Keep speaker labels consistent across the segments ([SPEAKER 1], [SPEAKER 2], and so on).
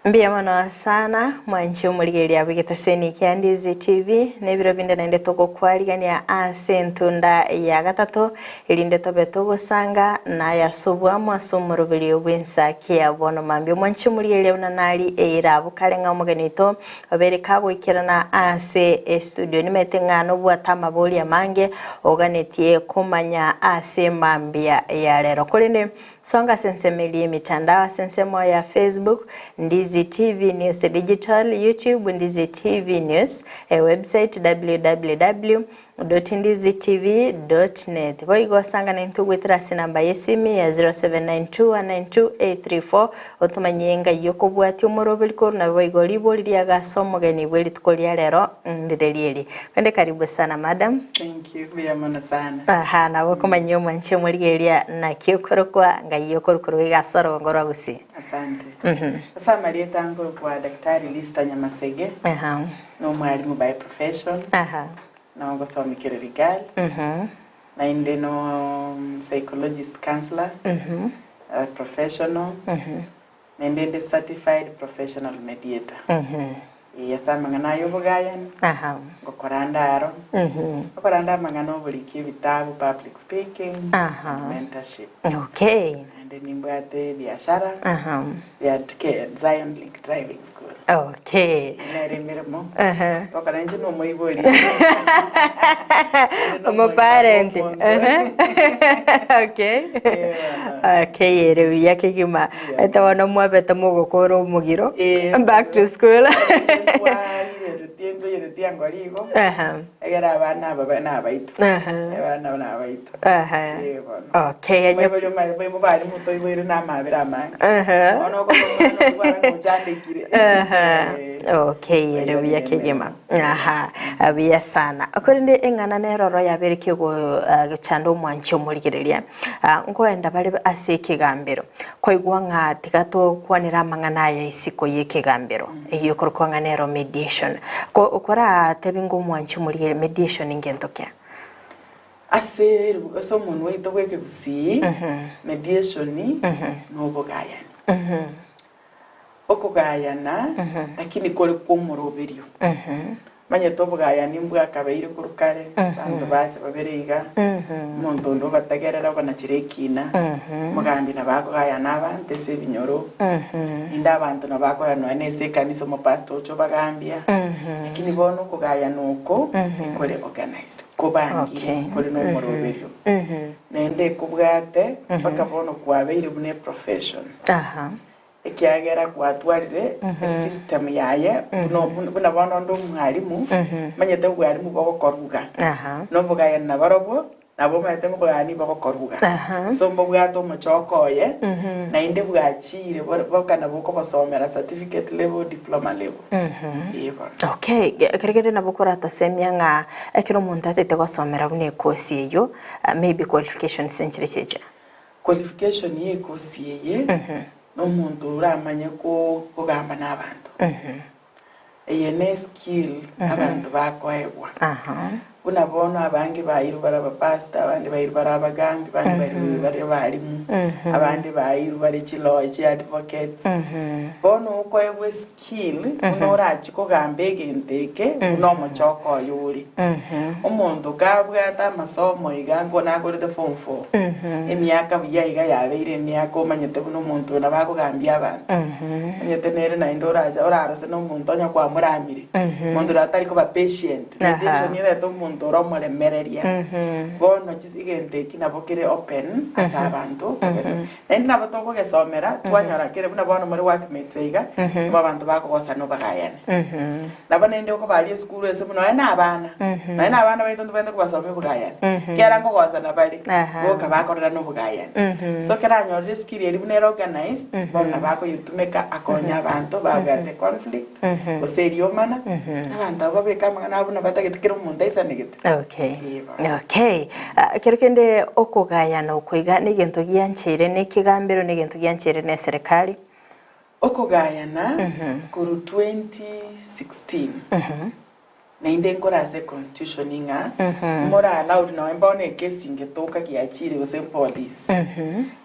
[SPEAKER 1] Mbuya mono sana mwanchi omorigereria bw'egetaseni kia Ndizi TV na ebiro binde naende togokwarigania ase entunda ya gatato erinde tobe togosanga naye ase obwamo ase omoroberio bw'ensaki ya bono mambia. Omwanchi omorigereria buna nari eira abwo kare ng'a omogeni oito obeire kagoikerana ase estudio nimaete ng'a nobwate amabori amange oganetie komanya ase mambia ya rero korende Songa ase ensemo eria y'emitandao ase ensemo ya Facebook, Ndizi TV News Digital, YouTube, Ndizi TV News, ewebsite www dot ndizi tv dot net. Boigo sanga naintwe goetera ase enamba y'esimi ya 0792192834 otomanyie ngai okobwatia omoroberi korwa nabe boigo ribori riagasa omogeni bwe rituko ria rero ndire rieri. Kende karibu sana madam.
[SPEAKER 2] Thank you, mbuya mono sana.
[SPEAKER 1] Aha, nabo okomanyia omwanchi omorigereria naki okorokwa ngai okorukorwa iga ase orogongo rwa Gusii.
[SPEAKER 2] Asante. Ase amarieta nkorokwa Daktari Lister Nyamasege,
[SPEAKER 1] Aha.
[SPEAKER 2] na omwalimu by profession,
[SPEAKER 1] Aha.
[SPEAKER 2] na ogosomia Kereri Girls, naende no psychologist counselor, a professional, naende ndi certified professional mediator. Ee, ase amang'ana aya obogayani, ngokora nde aro, ngokora nde amang'ana oboriki ebitabu, public speaking, and mentorship.
[SPEAKER 1] Okay.
[SPEAKER 2] Naende nimbwate ebiashara ya Zion Link Driving School.
[SPEAKER 1] Okay.
[SPEAKER 2] Nere emeremo.
[SPEAKER 1] Aha.
[SPEAKER 2] Gokora inche nomoibori.
[SPEAKER 1] Omoparent.
[SPEAKER 2] Omonto.
[SPEAKER 1] Okay.
[SPEAKER 2] Yeah.
[SPEAKER 1] Okay, ere buya kegima.
[SPEAKER 2] Buya.
[SPEAKER 1] Ete bono mwabete mogokora omogiro.
[SPEAKER 2] Eh.
[SPEAKER 1] Back to school.
[SPEAKER 2] Ntoyeretie angori igo.
[SPEAKER 1] Aha.
[SPEAKER 2] Egere abana aba ba- nabaito.
[SPEAKER 1] Aha.
[SPEAKER 2] Abana aba nabaito.
[SPEAKER 1] Aha.
[SPEAKER 2] Eh, bono.
[SPEAKER 1] Okay, enye
[SPEAKER 2] Omoibori omare boibo bari motoiboire na amabera amange.
[SPEAKER 1] Aha.
[SPEAKER 2] Bono okoba omwana oyio bware ng'ochandekire.
[SPEAKER 1] Aha.
[SPEAKER 2] Eh.
[SPEAKER 1] Okay, ere buya kegima. Aha, buya sana. Korende eng'ana neroro yabeire kegochanda omwanchi omorigereria. Ah, nkoenda bare ase ekegambero. Kwaigwa ng'a tiga tokwanere amang'ana aya isiko y'ekegambero. Eyio ekorokwa ng'a nero mediation. Ko koratebi ng'a omwanchi omorigereria mediation ngento ki?
[SPEAKER 2] Ase ase omonwa oito bw'ekegusii, mediation nobogayani. Okogayana lakini kore kw'omoroberio. Manyete obogayani mbwakabeire korwa kare, abanto bacha babere iga, omonto onde obategerera obanachere ekina, omogambi nabo akogayana abanto ase ebinyoro, naende abanto nabo bakoyana nonya na ase ekanisa omopastor ocha obagambia, lakini bono okogayana oko ekore organized, kobangire,
[SPEAKER 1] Okay.
[SPEAKER 2] kore na omoroberio. Naende ekobwate mpaka bono kwabeire buna eprofession.
[SPEAKER 1] Aha.
[SPEAKER 2] Ekiagera gwatwarire esystem yaye buna buna bono onde omwalimu, omanyete obwalimu bogokoruga,
[SPEAKER 1] Aha.
[SPEAKER 2] na obogayani nabarobwo, nabo omanyete ng'a obogayani bogokoruga.
[SPEAKER 1] Aha.
[SPEAKER 2] So mbobwate omochoko oye, naende bwachiire bore boka nabo okobosomera certificate level, diploma level. Ee bono.
[SPEAKER 1] Okay, ekero kende nabo koratosemia ng'a ekero omonto atete gosomera buna ekosi eyio, maybe qualifications nchire chiacha.
[SPEAKER 2] Qualification ye ekosi eye nomonto oramanye kogamba na abanto. Eye ne skill abanto bakoegwa. Buna bono abange bairwe bare abapastor, abande bairwe bare abagambi, abande bairwe bare abalimu, abande bairwe bare chilawyer, chiadvocates. Bono okoegwa eskill buna orachie kogamba egento eke buna omochoko oye ore. Omonto kabwate amasomo iga nko nakorete form four, emiaka buya iga yabeire emiaka omanyete buna omonto oyo nabo akogambia abanto. Omanyete nere naende orache orarose na omonto onye kwamoramire, omonto oria tari koba patient, mediation erete omonto ore omoremereria. Bono chis egento eki nabo kere open ase abanto kogesa. Naende nabo tokogesomera twanyora kere buna bono more workmates iga, nigo abanto bakogosana obagayane. Nabo naende okobaria esukuru ase buna nonya na abana, nonya na abana baito ntobwenerete kobasomia obogayani, ekiagera nkogosana bare, boka bakorera na obogayani. So ekero anyorire eskill eria buna ere organized, bono nabo akoyetumeka akonye abanto babwate conflict, gose eriomana, abanto abwo babeke amang'ana abo buna batagete kera omonto aisanegete.
[SPEAKER 1] Okay.
[SPEAKER 2] Ee bono.
[SPEAKER 1] Okay. Ah, kero kende okogayana okwo iga negento giancheire na ekegambero, negento giancheire na eserekari.
[SPEAKER 2] Okogayana korwa 2016. Naende nkore ase econstitution ng'a more allowed nonya bono ekesi ngetoka giachire gose police,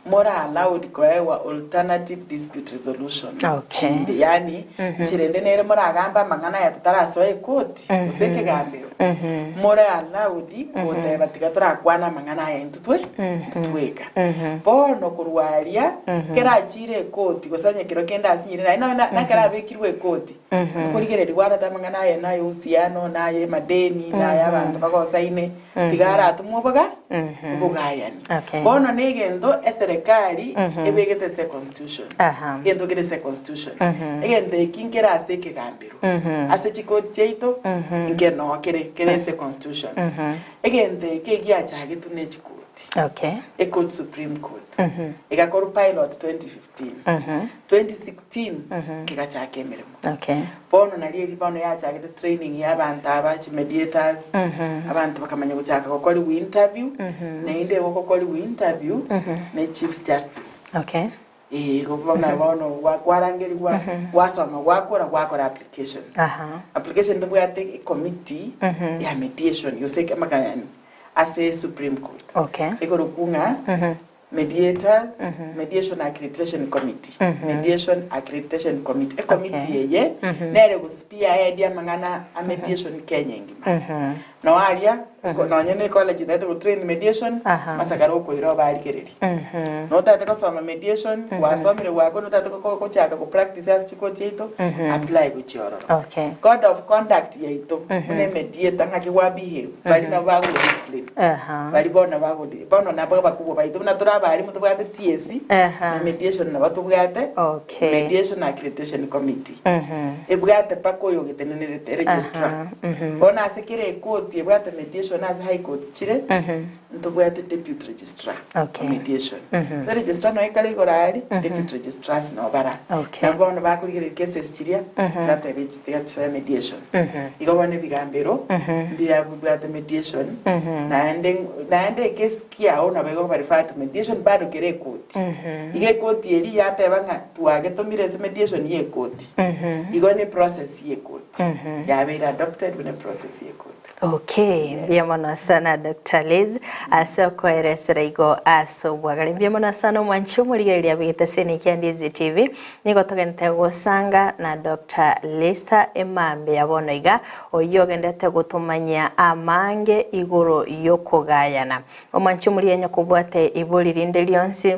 [SPEAKER 2] more allowed koegwa alternative dispute resolutions chinde yaani nchera ende nere moragambe amang'ana aya totarasoa ekoti gose ekegambero, more allowed goteba tiga torakwane amang'ana aya intwe twe intwe tweka. Bono korwa aria, ekero achire ekoti gose onye kero kende asinyire naende nonya na ekero abekirwe ekoti, Nkorigereria gwarete amang'ana aye na ay'uhusiano, na ay'emadeni, na ay'abanto bagosaine, tiga aratomwe oboga obogayani.
[SPEAKER 1] Okay.
[SPEAKER 2] Bono negento eserekari ebegete ase econstitution, egento kere ase econstitution, egento eki nkere ase ekegambero, ase chikoti chiaito, nke noo kere, kere ase econstitution. Egento eke egiachagetwe ne chikoti,
[SPEAKER 1] Okay.
[SPEAKER 2] ecourt supreme court, egakorwa pilot 2015, 2016 kegachaka emeremo.
[SPEAKER 1] Okay.
[SPEAKER 2] Bono nario eri bono yachagete training ya abanto aba chi mediators, abanto bakamanya gochaka gokorigwa interview, naende igo gokorigwa interview ne chief justice.
[SPEAKER 1] Okay.
[SPEAKER 2] Ee, igo bono bono gwa- kwarangerigwa, gwasoma gwakora gwakora application.
[SPEAKER 1] Aha.
[SPEAKER 2] Application tobwate ecommittee ya mediation gose amakayani ase Supreme Court.
[SPEAKER 1] Okay.
[SPEAKER 2] Ekorokwa ng'a Mediators, Mediation Accreditation Committee, Mediation Accreditation Committee. Ecommittee eye nere gospearhead amang'ana a mediation Kenya engima. Noo aria, ko- nonye ne college etagete gotrain mediation, masakara okoira obarigereria. Notagete gosoma mediation, gwasomire gwakora notagete go- go- gochaka gopractice ase chicourt chiaito, apply gochia ororo.
[SPEAKER 1] Okay.
[SPEAKER 2] Code of conduct yaito, buna emediator ng'aki gwa behave, baria nabo bagodiscipline. Baria bono bagodi bono nabo abakubwa baito buna tore abarimu tobwate TSC
[SPEAKER 1] Aha.
[SPEAKER 2] na mediation nabo tobwate
[SPEAKER 1] Okay.
[SPEAKER 2] mediation accreditation committee ebwate mpaka oyo ogetenenerete registrar bono ase kera ekoti ebwate mediation ase high court chire ntobwate deputy registrar
[SPEAKER 1] Okay.
[SPEAKER 2] o mediation so registrar noyo ekare igoro aria deputy registrars nabo bara
[SPEAKER 1] Okay.
[SPEAKER 2] nabo bono bakorigereria cases chiria chirateba echi tiga chisoe mediation Igo bono ebigambero mbiya bibwate mediation, naende naende ekesi kiao nabo egokoba referred to mediation bado kere ekoti. Igo ekoti eria yateba ng'a twagetomire ase mediation ya ekoti, igo ne process ya ekoti, yabeire adopted buna eprocess ya ekoti.
[SPEAKER 1] Okay, mbuya mono sana Dr. Liz ase okoeresera igo ase obwagare. Mbuya mono sana omwanchi omorigereria abegete ase Nikia Ndizi TV. Nigo togente gosanga na Doctor Lisa emambia bono iga, oyio ogendete gotomanyia amange igoro y'okogayana. Omwanchi omorienye kobwate ibori rinde rionsi,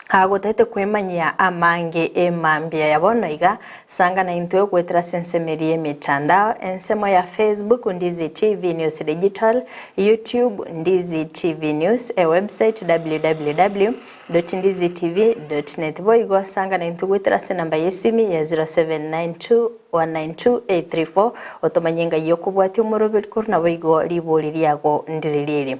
[SPEAKER 1] agotagete kwemanyia amange emambia ya bono iga, sanga naintwe goetera ase ensemo eria y'emetandao, ensemo ya Facebook, Ndizi TV News Digital, YouTube, Ndizi TV News, ewebsite www. Ndizitv.net Boigo sanga naintwe goetera ase enamba y'esimi ya 0792192834 otomanye ngai okobwatia omoroberi korwa naboigo ribori riago ndire rieri.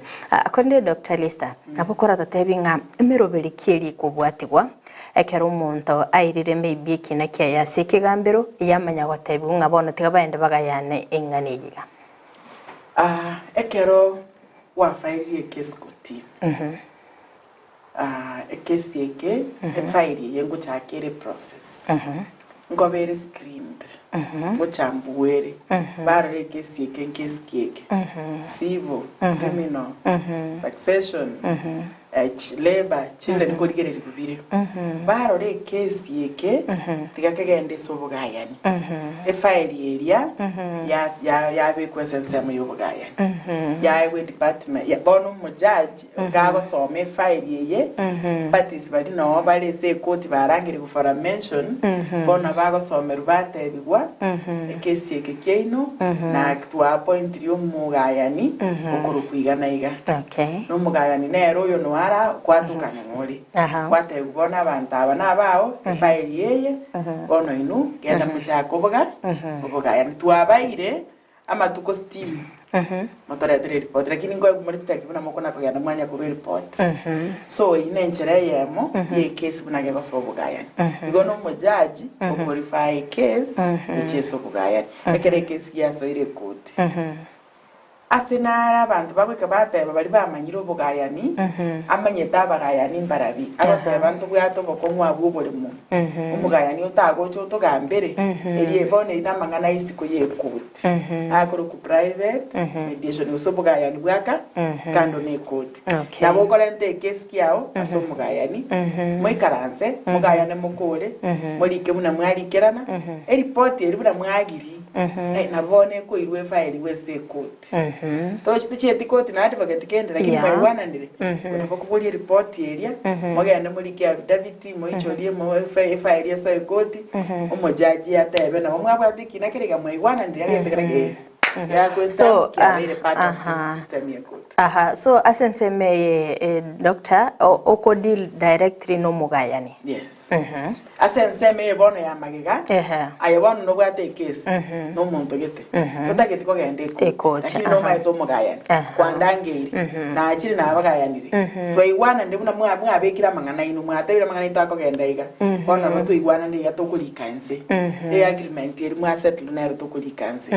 [SPEAKER 1] Korende Doctor Lister, nabo koratotebi ng'a emeroberi ki eria ekobwatigwa ekero omonto airire maybe ekina kiaye ase ekegambero yamanya gotebigwa ng'a bono tiga baende bagayane eng'ana eye iga.
[SPEAKER 2] Ekero gwafairirie ekesi kotini, Ekesi eke, efaili eye ngochaka ere process, nkoba ere screened, ngochambugwa ere, barora ekesi eke nkesi ki eke, civil, criminal, succession, labour, children nkorigererigwa bire. Barora ekesi eke, tiga kegende ase obogayani, efaili eria ya- ya- yabekwa ase ensemo ya obogayani, yaegwa edepartment, ya bono omojaji. Gagosoma efaili eye, parties baria noo bare ase ekoti barangerigwe for a mention, bono bagosomerwa batebigwa, ekesi eke kiaino, na twaappointirie omogayani okorokwa iga na iga.
[SPEAKER 1] Okay.
[SPEAKER 2] Na omogayani nere oyo noe ara kwatokana nore.
[SPEAKER 1] Aha.
[SPEAKER 2] Gwatebigwa bono abanto aba nabao, efaili eye, bono inwe genda mochake oboga obogayani. Twabaire Amatuko sitini motoretere eripoti, lakini nkoegwa more chitariki buna mokona kogenda mwanya korwa eripoti. So eyio nenchera eyemo ye ekesi buna gegosoa obogayani. Igo na omojaji okorifaa ekesi gochia ase obogayani ekero ekesi giasoire ekoti. Ase nare abanto bagoika bateba baria bamanyire obogayani, amanyete abagayani mbarabi, agoteba ntobwate obokong'u abwo oboremo, omogayani otagocha otogambere, erio bono eri namang'ana a isiko y'ekoti, akorokwa private mediation gose obogayani bwa ka kando na ekoti.
[SPEAKER 1] Okay.
[SPEAKER 2] Nabo okorenta ekesi kiao ase omogayani, moikaranse, mogayane mokore, morike buna mwarikerana, eripoti eri buna mwaagiri, nabo bono ekoirwa efaerigwe ase ekoti. Torochi tochieti koti na advocate kende lakini mwaigwananire, nabo okoboria eripoti eria, mogende morike affidavit, moichorie mo efaeri esoe ekoti, omojaji atebe nabo mwabwate ekina kere iga mwaigwananire egento kere iga.
[SPEAKER 1] So, aha, aha, so ase ensemo eye eh, doctor, o- oko deal directly nomogayani.
[SPEAKER 2] Yes. Ase ensemo eye bono ya magega,
[SPEAKER 1] Ehe.
[SPEAKER 2] aye bono nobwate ekesi na omonto gete, otageti kogenda ekoti,
[SPEAKER 1] Ekoti,
[SPEAKER 2] lakini
[SPEAKER 1] aha.
[SPEAKER 2] nomaete omogayani,
[SPEAKER 1] Aha.
[SPEAKER 2] kwandangeiri, nachire nabagayanire, twaigwananire buna mwa- mwabekire amang'ana aino, mwatebire amang'ana aito akogenda iga, bono nabo twaigwananire iga tokorika inse, eagreement eria mwasettle nero tokorika inse.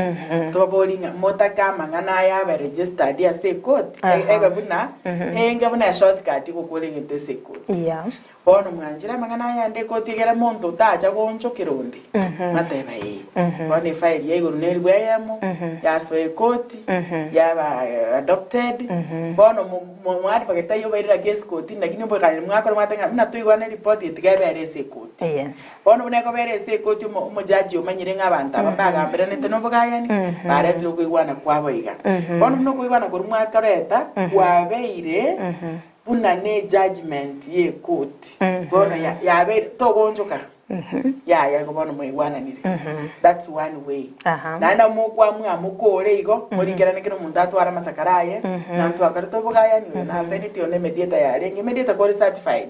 [SPEAKER 2] Tobabori ng'a motake amang'ana aya abe registered ase ekoti, ebe buna enge buna eshortcut gokora egento ase ekoti.
[SPEAKER 1] Yeah.
[SPEAKER 2] Bono mwanchire amang'ana aya ande ekoti egere monto otacha goonchokera onde, mwateba ee. Bono efaili ya igoro nerigwe eyemo, yasoa ekoti, yaba adopted, bono mo- mo- moadvocate taiyo obairera case kotini lakini obokani mwakora mwateba ng'a buna toigwane eripoti eye tiga ebere ase ekoti.
[SPEAKER 1] Yes.
[SPEAKER 2] Bono buna ekobera ase ekoti omo omojaji omanyire ng'a abanto aba mbagamberanete nobogayani, baretire okoigwana kwabo iga. Bono buna okoigwana koria mwakoreta kwabeire buna ne judgement y'ekoti, bono ya yabeire togoonchoka, yaya igo bono mwaigwananire. That's one way.
[SPEAKER 1] Aha.
[SPEAKER 2] Naende nabo mokwamua mokore igo, morikerane kera omonto atware amasakara aye, ng'a ntwakorete obogayani, oyo nasaineti oyo ne mediator yarenge, mediator kore certified,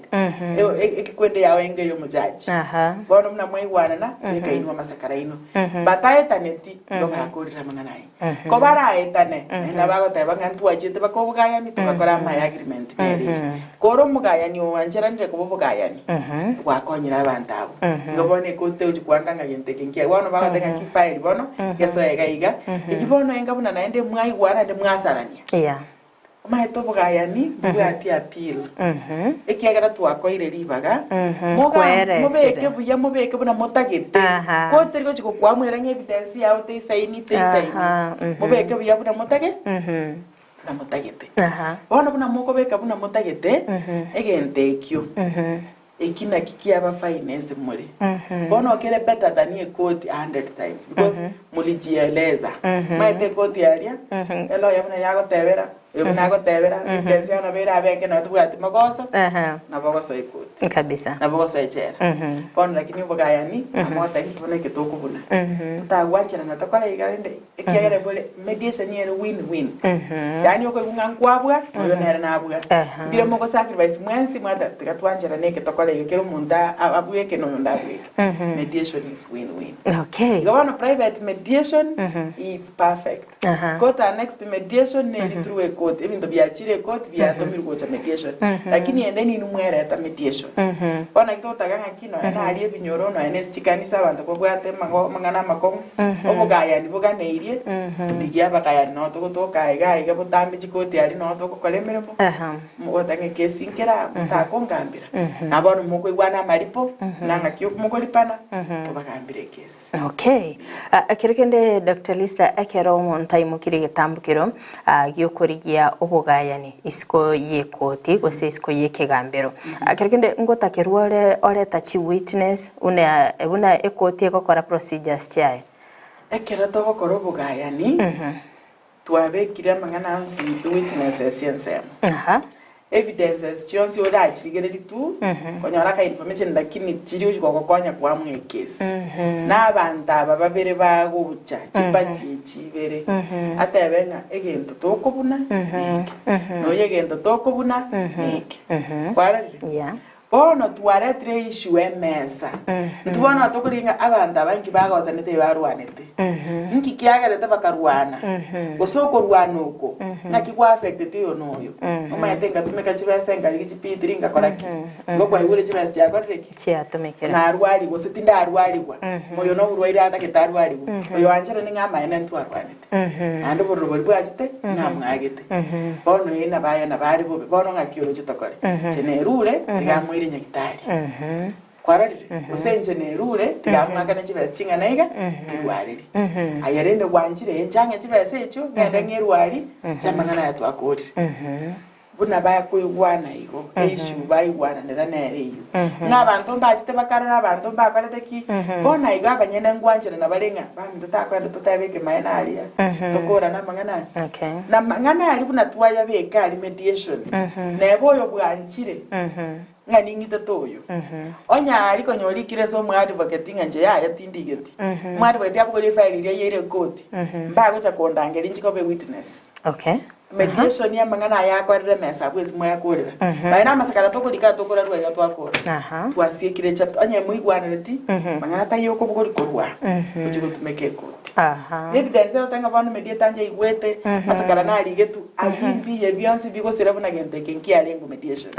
[SPEAKER 2] ekekwende yao enge ya omojaji.
[SPEAKER 1] Aha.
[SPEAKER 2] Bono buna mwaigwanana, beka inwe amasakara aino. Bataetaneti, igo bakorire amang'ana aya. Ko baraetane, naende nabo bagoteba ng'a ntwachete baka obogayani, togakora amaya agreement nere eye. Kore omogayani oancheranire koba obogayani, gwakonyire abanto abwo. Igo bono ekoti tegochi koanga ng'a gento eke nkiaye. Bono bagoteba ng'a ki file bono, gesoe iga iga, eyio bono enga buna naende mwaigwana naende mwasarania.
[SPEAKER 1] Yeah.
[SPEAKER 2] Omanyete obogayani mbobwati appeal, ekiagera twakoire ribaga, moga
[SPEAKER 1] Kweresire.
[SPEAKER 2] mobeke buya mobeke buna motagete,
[SPEAKER 1] Aha.
[SPEAKER 2] ko teri gochi gokwamwera ng'a evidence yao teisaini teisaini,
[SPEAKER 1] Aha, mhm.
[SPEAKER 2] mobeke buya buna motage buna motagete.
[SPEAKER 1] Aha.
[SPEAKER 2] Bono buna mokobeka buna motagete, egento ekio, Eki naki kiaba fine ase more. Bono kere better than ekoti a hundred times because mulijieleza. Maete ekoti aria, eloya buna yagotebera, oyo buna agotebera, evidence yao nabo erabe enke nabo tobwati magoso, nabo ogosoa ekoti.
[SPEAKER 1] Kabisa.
[SPEAKER 2] Nabo ogosoa echela. Bono lakini obogayani, amagoteba inki bono eke tokobuna. Totagwancherana tokore iga rende ekiagera bore mediation ere win win. Yaani okoigwa ng'a nkwabua, na oyo nere nabua.
[SPEAKER 1] Aha.
[SPEAKER 2] Mbire mogo sacrifice mwensi mwateba tiga twancherane eke tokore iga kera omonto a- abue eke na oyonde abue eke. Mediation is win win.
[SPEAKER 1] Okay.
[SPEAKER 2] Igo bono private mediation it's perfect.
[SPEAKER 1] Aha.
[SPEAKER 2] Go to our next mediation neri through ekoti ebinto biachire ekoti biatomirwe gocha mediation. Lakini ende ninwe mwereta mediation. Bono naki togotaga ng'aki nonya naria ebinyoro nonya na ase chikanisa abanto babwate amago amang'ana amakong'u obogayani boganeirie rigia abagayani noo togotoka iga iga botambe chikoti aria noo togokora emeremo
[SPEAKER 1] Aha.
[SPEAKER 2] mogoteba ng'a ekesi nkere aa motakongambera na bono mokoigwana amaripo na ng'aki mokoripana tobagambere ekesi.
[SPEAKER 1] Okay. Ah, ekero kende Dr. Lisa ekero omonto aimokirie egetambukero ah, giokorigia obogayani isiko y'ekoti gose isiko y'ekegambero. Ah, Ekero kende ngotakerwa ore oreta chi witness buna buna ekoti egokora procedures chiaye.
[SPEAKER 2] Ekero togokora obogayani, twabekire amang'ana onsi witnesses ensemo.
[SPEAKER 1] Aha.
[SPEAKER 2] Evidences chionsi orachirigererie tu, konyora aka information lakini chiri gochi gogokonya koamua ekesi. Na abanto aba babere bagocha, chiparty echi ibere, atebe ng'a egento tokobuna neke, na oyo egento tokobuna neke. Kwarorire?
[SPEAKER 1] Yeah.
[SPEAKER 2] Bono twaretire issue emesa. Intwe bono tokorigia ng'a abanto aba inki bagosanete barwanete. Inki kiagerete bakarwana? Gose okorwana oko ng'aki gwa affecteti oyo na oyo. Omanyete nkatumeka chibesa nkarigia chipitiri ngakora ki? Igo kwaigure chibesa chiakorire ki?
[SPEAKER 1] Chiatumekire.
[SPEAKER 2] Narwari gose tindarwarigwa. Oyo noborwaire atagete arwarigwe. Oyo ancherane ng'a amaene ntwarwanete. Naende obororo boria bwachete namwagete. Bono ee nabaye nabare bobe, bono ng'aki oroche tokore? Inche nerure, tiga amoire nyagitari. Kwarorire? Gose inche nerure, tiga amwakane chibesa ching'ana iga, erwareri. Aye rende gwanchire, inche ang'e chibesa echio, ng'ende ng'erwari, inche amang'ana aya twakorire. Buna bakoigwana igo, issue baigwananera nere eyio. Ng'a abanto mbachete bakarora abanto mbakorete ki, bono igo abanyene ngwancherana bare ng'a baminto takoenda totebe ekemaene aria, tokorane amang'ana aya.
[SPEAKER 1] Okay.
[SPEAKER 2] Na amang'ana aria buna twayabeka aria mediation, neba oyo bwanchire ng'a ning'itete oyo, onye aria konya orikire ase omoadvocate ng'a inche yaya tindigeti, omoadvocate abogorie efile eria ayeire ekoti, mbagocha kondangeria inche koba ewitness.
[SPEAKER 1] Okay.
[SPEAKER 2] Mediation amang'ana aya akorire emesa abwo ase mwayakorera. Nonya na amasakara tokorika tokorarua iga twakora. Twasiekire echapter onye moigwanereti mang'ana taiyo okobogori korwa gochia gotumeka ekoti. Evidence egoteba ng'a bono mediator anche aigwete amasakara narigetwe ayio mbiya bionsi bigosira buna gento eke nkiarenge mediation.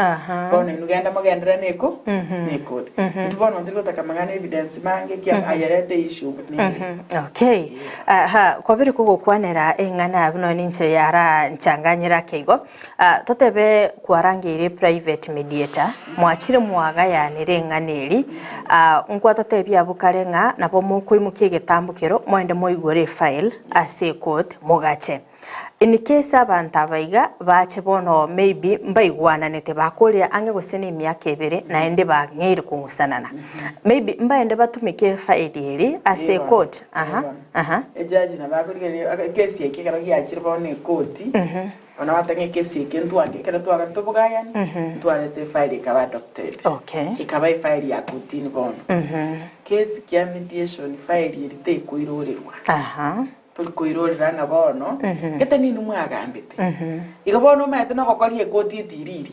[SPEAKER 2] Bono inwe genda mogenderere na eko na ekoti. Intwe bono ntiri gotaka mang'ana evidence mange ekiagera ayerete issue nere.
[SPEAKER 1] Okay. Aha, kwabire kogokwanera eng'ana buna ninche yaranchanganyera ake igo. Ah, totebe kwarangeire private mediator, mwachire mwagayanire eng'ana eri, ah, nkwatotebia abwo kare ng'a nabo mokoimokia egetambo kero moende moigore efile ase ecourt mogache. In case abanto aba iga bache bono maybe mbaigwananete bakorire ang'e gose na emiaka ebere naende bang'eire kong'usanana. Maybe mbaende batumeke efile eri ase ecourt. Aha, aha.
[SPEAKER 2] Ejaji nabo akorigereria ekesi eke ekero giachire bono ekoti, bono bagoteba ng'a ekesi eke ntwake ekero twagotwa tobogayani, ntwarete efile ekaba adopted.
[SPEAKER 1] Okay.
[SPEAKER 2] Ekaba efile ya kotini bono. Kesi kia mediation file eri tekoirorerwa.
[SPEAKER 1] Aha.
[SPEAKER 2] Tori koirorera ng'a bono gete ninwe mwagambete. Igo bono omanyete nogokoria ekoti etiriri,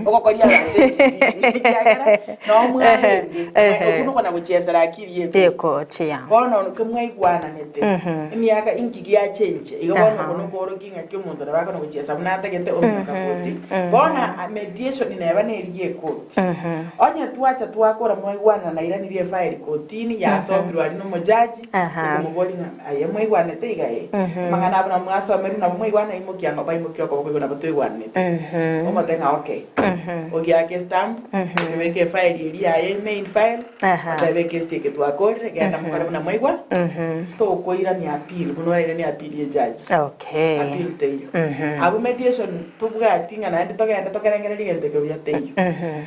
[SPEAKER 2] ogokoria abanto etiriri ekiagera noo mwarenge, okwo nokona gochiesera akili y'ekoti.
[SPEAKER 1] Ekoti, yeah.
[SPEAKER 2] Bono onye mwaigwananete emiaka inki giachenchia, igo bono okwo nokoorokia ng'aki omonto nabo akona gochiesa buna atagete ominyoka koti. Bono mediation neba neri y'ekoti. Onye twacha twakora mwaigwanana nairanirie efile kotini yasomirwe aria nomojaji,
[SPEAKER 1] Aha.
[SPEAKER 2] Okomoboria ng'a, Aye mwaigwanete iga ee? Amang'ana abo nabo mwasomerwe, nabo mwaigwana imokia ng'a baimokia okoboko igoro nabo twaigwanete. Omote ng'a okay. Ogiake estamp, okebeke efile eria yaye emain file,
[SPEAKER 1] Aha.
[SPEAKER 2] otebe ekesi eke twakorire, genda mokore buna mwaigwa, tokoirania appeal buna orairanie appeal ye judge.
[SPEAKER 1] Okay.
[SPEAKER 2] Appeal teiyo. Abwo mediation tobwati ng'a naende togende tokerengererie egento eke buya teiyo.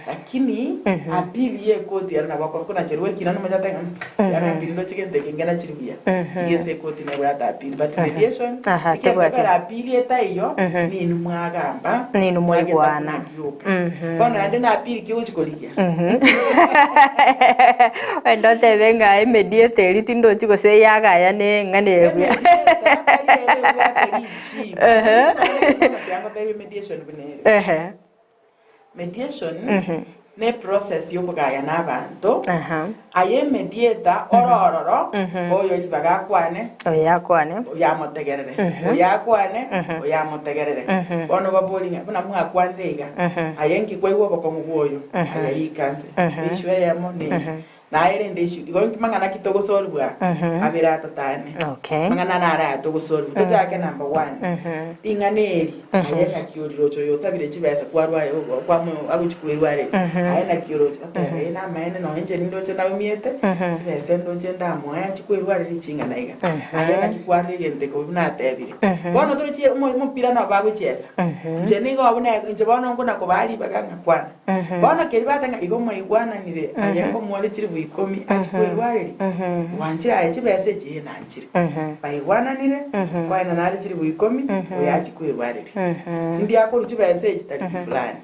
[SPEAKER 2] Lakini appeal ye ekoti ero nabo okoba konacherwa ekina nomonto atebe ng'a yang'ambiri ndoche gento eke ngenachiri buya. Iga ase ekoti nebwate appeal but mediation
[SPEAKER 1] Aha,
[SPEAKER 2] ekiagera
[SPEAKER 1] tebwati.
[SPEAKER 2] kobera appeal etaiyo ninwe mwagamba
[SPEAKER 1] Ninwe
[SPEAKER 2] mwagenda
[SPEAKER 1] mwaigwana.
[SPEAKER 2] buna rioka. Bono naende na appeal ki ogochi korigia?
[SPEAKER 1] Oende otebe ng'a emediator eria tindochi gose yagayane eng'ana eye buya.
[SPEAKER 2] Emediator tari ere ebwate richibu. Bono ngotebie mediation buna ere.
[SPEAKER 1] Ehe.
[SPEAKER 2] Mediation ne process yokogayana abanto,
[SPEAKER 1] Aha.
[SPEAKER 2] aye mediator ore ororo, oyo ribaga akwane,
[SPEAKER 1] Oyo akwane.
[SPEAKER 2] oyo amotegerere, oyo akwane, oyo amotegerere. Bono obabori ng'a buna mwakwanire iga, aye nki kwaigwa obokong'u bwa oyo, aye rika nse, issue eyemo neye. Naye rende issue, igo inki mang'ana ki togosorigwa abere atatane?
[SPEAKER 1] Okay.
[SPEAKER 2] Mang'ana nare aya togosorigwa. Tochake number one. Ring'ana eri, aye naki oriroche oyo osabire chibesa kwarware kwamo agochi kwerwareri. Aye naki oroche? Oteba ee namaene nonye inche nindoche naumiete, chibesa ndoche ndamoe achi kwerwareri ching'ana iga. Aye naki kwarora egento eke buna atebire. Bono torochi omo omopira nabo bagochiesa. Inche nigo abwo ne inche bono nkona kobaa ribaga ng'a kwana. Bono keria bateba ng'a igo mwaigwananire, aye nkomore chilifu ikomi achie kwerwareria, gwanchire aye chibesa echi? Ee nanchire. Baigwananire, koenana are chilifu ikomi, oyo achie kwerwareria. Tindiakorwa chibesa echi tariki fulani.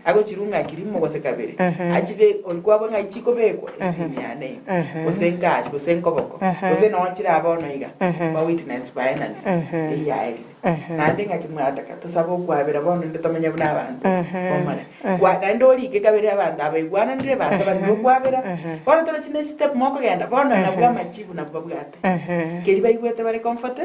[SPEAKER 2] Agochirwa ng'aki rimo gose kabere, achibe oria kwabora ng'ai chikobekwa, esimi yane ime, gose nkash, gose nkoboko, gose noo chire bono iga, ba witness baenanire, eyio yaerire. Naende ng'aki mwataka tosabe okwabera bono inde tomenye buna abanto bomare. Kwa naende orike kabere abanto aba baigwananire basabanire okwabera, bono torochi ne chistep mokogenda bono nabwo amachibu nabwo babwate. Keria baigwete bare comforte,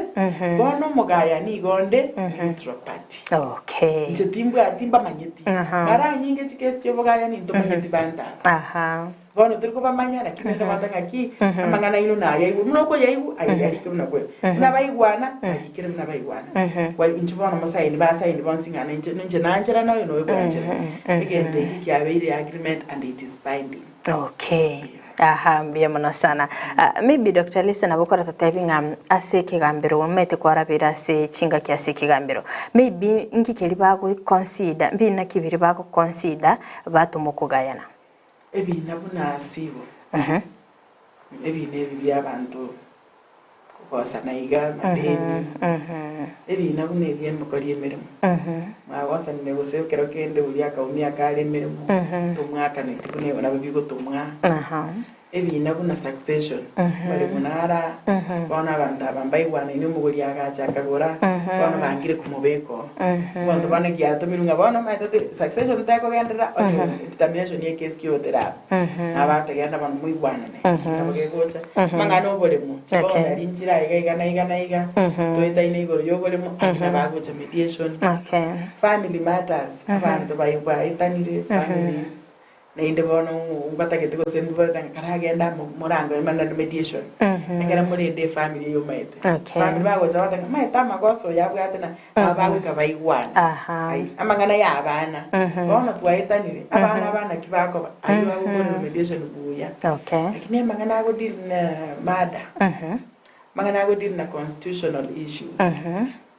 [SPEAKER 2] bono omogayani igo onde neutral party.
[SPEAKER 1] Okay.
[SPEAKER 2] Inche timbwati mbamanyeti. Mara nyinge chikesi chiobogayani ntomanyeti banto aba. Bono tori kobamanya, naki rende gwata ng'aki amang'ana aino nayaigwe, buna okoyaigwa, aye yarike buna kwe, buna baigwana, arikere buna baigwana. Kwa inchuo bono mosaini, basaini bonsi ng'a ninche ninche nancherana oyo noyo bwancherana. Egento eke kiabeire agreement and it is binding.
[SPEAKER 1] Okay. Aha, mbuya mono sana. Ah, maybe Dr. Lisa nabo okoratotebi ng'a ase ekegambero omanyete kwarabeire ase chingaki ase ekegambero. Maybe nki keria bagoconsider, mbina ki biria bagoconsider batoma okogayana?
[SPEAKER 2] Ebiina buna asibo, ebiina ebi bi'abanto kogosana iga, amadeni, ebiina buna ebi emekori emeremo. Mwagosanire gose ekero kende oria akaumia akare emeremo, tomwakaneti buna ebo nabo bigotomwa. Ebiina buna succession, amaremo nara, bono abanto aba mbaigwanaine omogori agacha akagora, bono bangire komobeka oo. Omonto bono ekiatomirwe ng'a bono omanyete ati succession tekogenderera onye determination ye case ki oteraba. Nabo ategenda bono moigwanane, nabo gegocha, amang'ana oboremo, bono nari nchire aiga iga na iga na iga, toetaine igoro ya oboremo, ayio nabo agocha mediation. Family matters, abanto bai baetanire, families. Naende bono mbatagete gose mbiborete ng'a karagende amo morango ime naende mediation ekero morende efamiri eye omaete.
[SPEAKER 1] Okay.
[SPEAKER 2] Famiri bagocha bagoteba ng'a maete amagoso oyo abwate na aba bagoika baigwane.
[SPEAKER 1] Aha.
[SPEAKER 2] Ai, amang'ana ya abana bono twaetanire abana aba naki bakoba aywo agokorerwa mediation buya.
[SPEAKER 1] Okay.
[SPEAKER 2] Lakini amang'ana ago deal na murder, amang'ana ago deal na constitutional issues.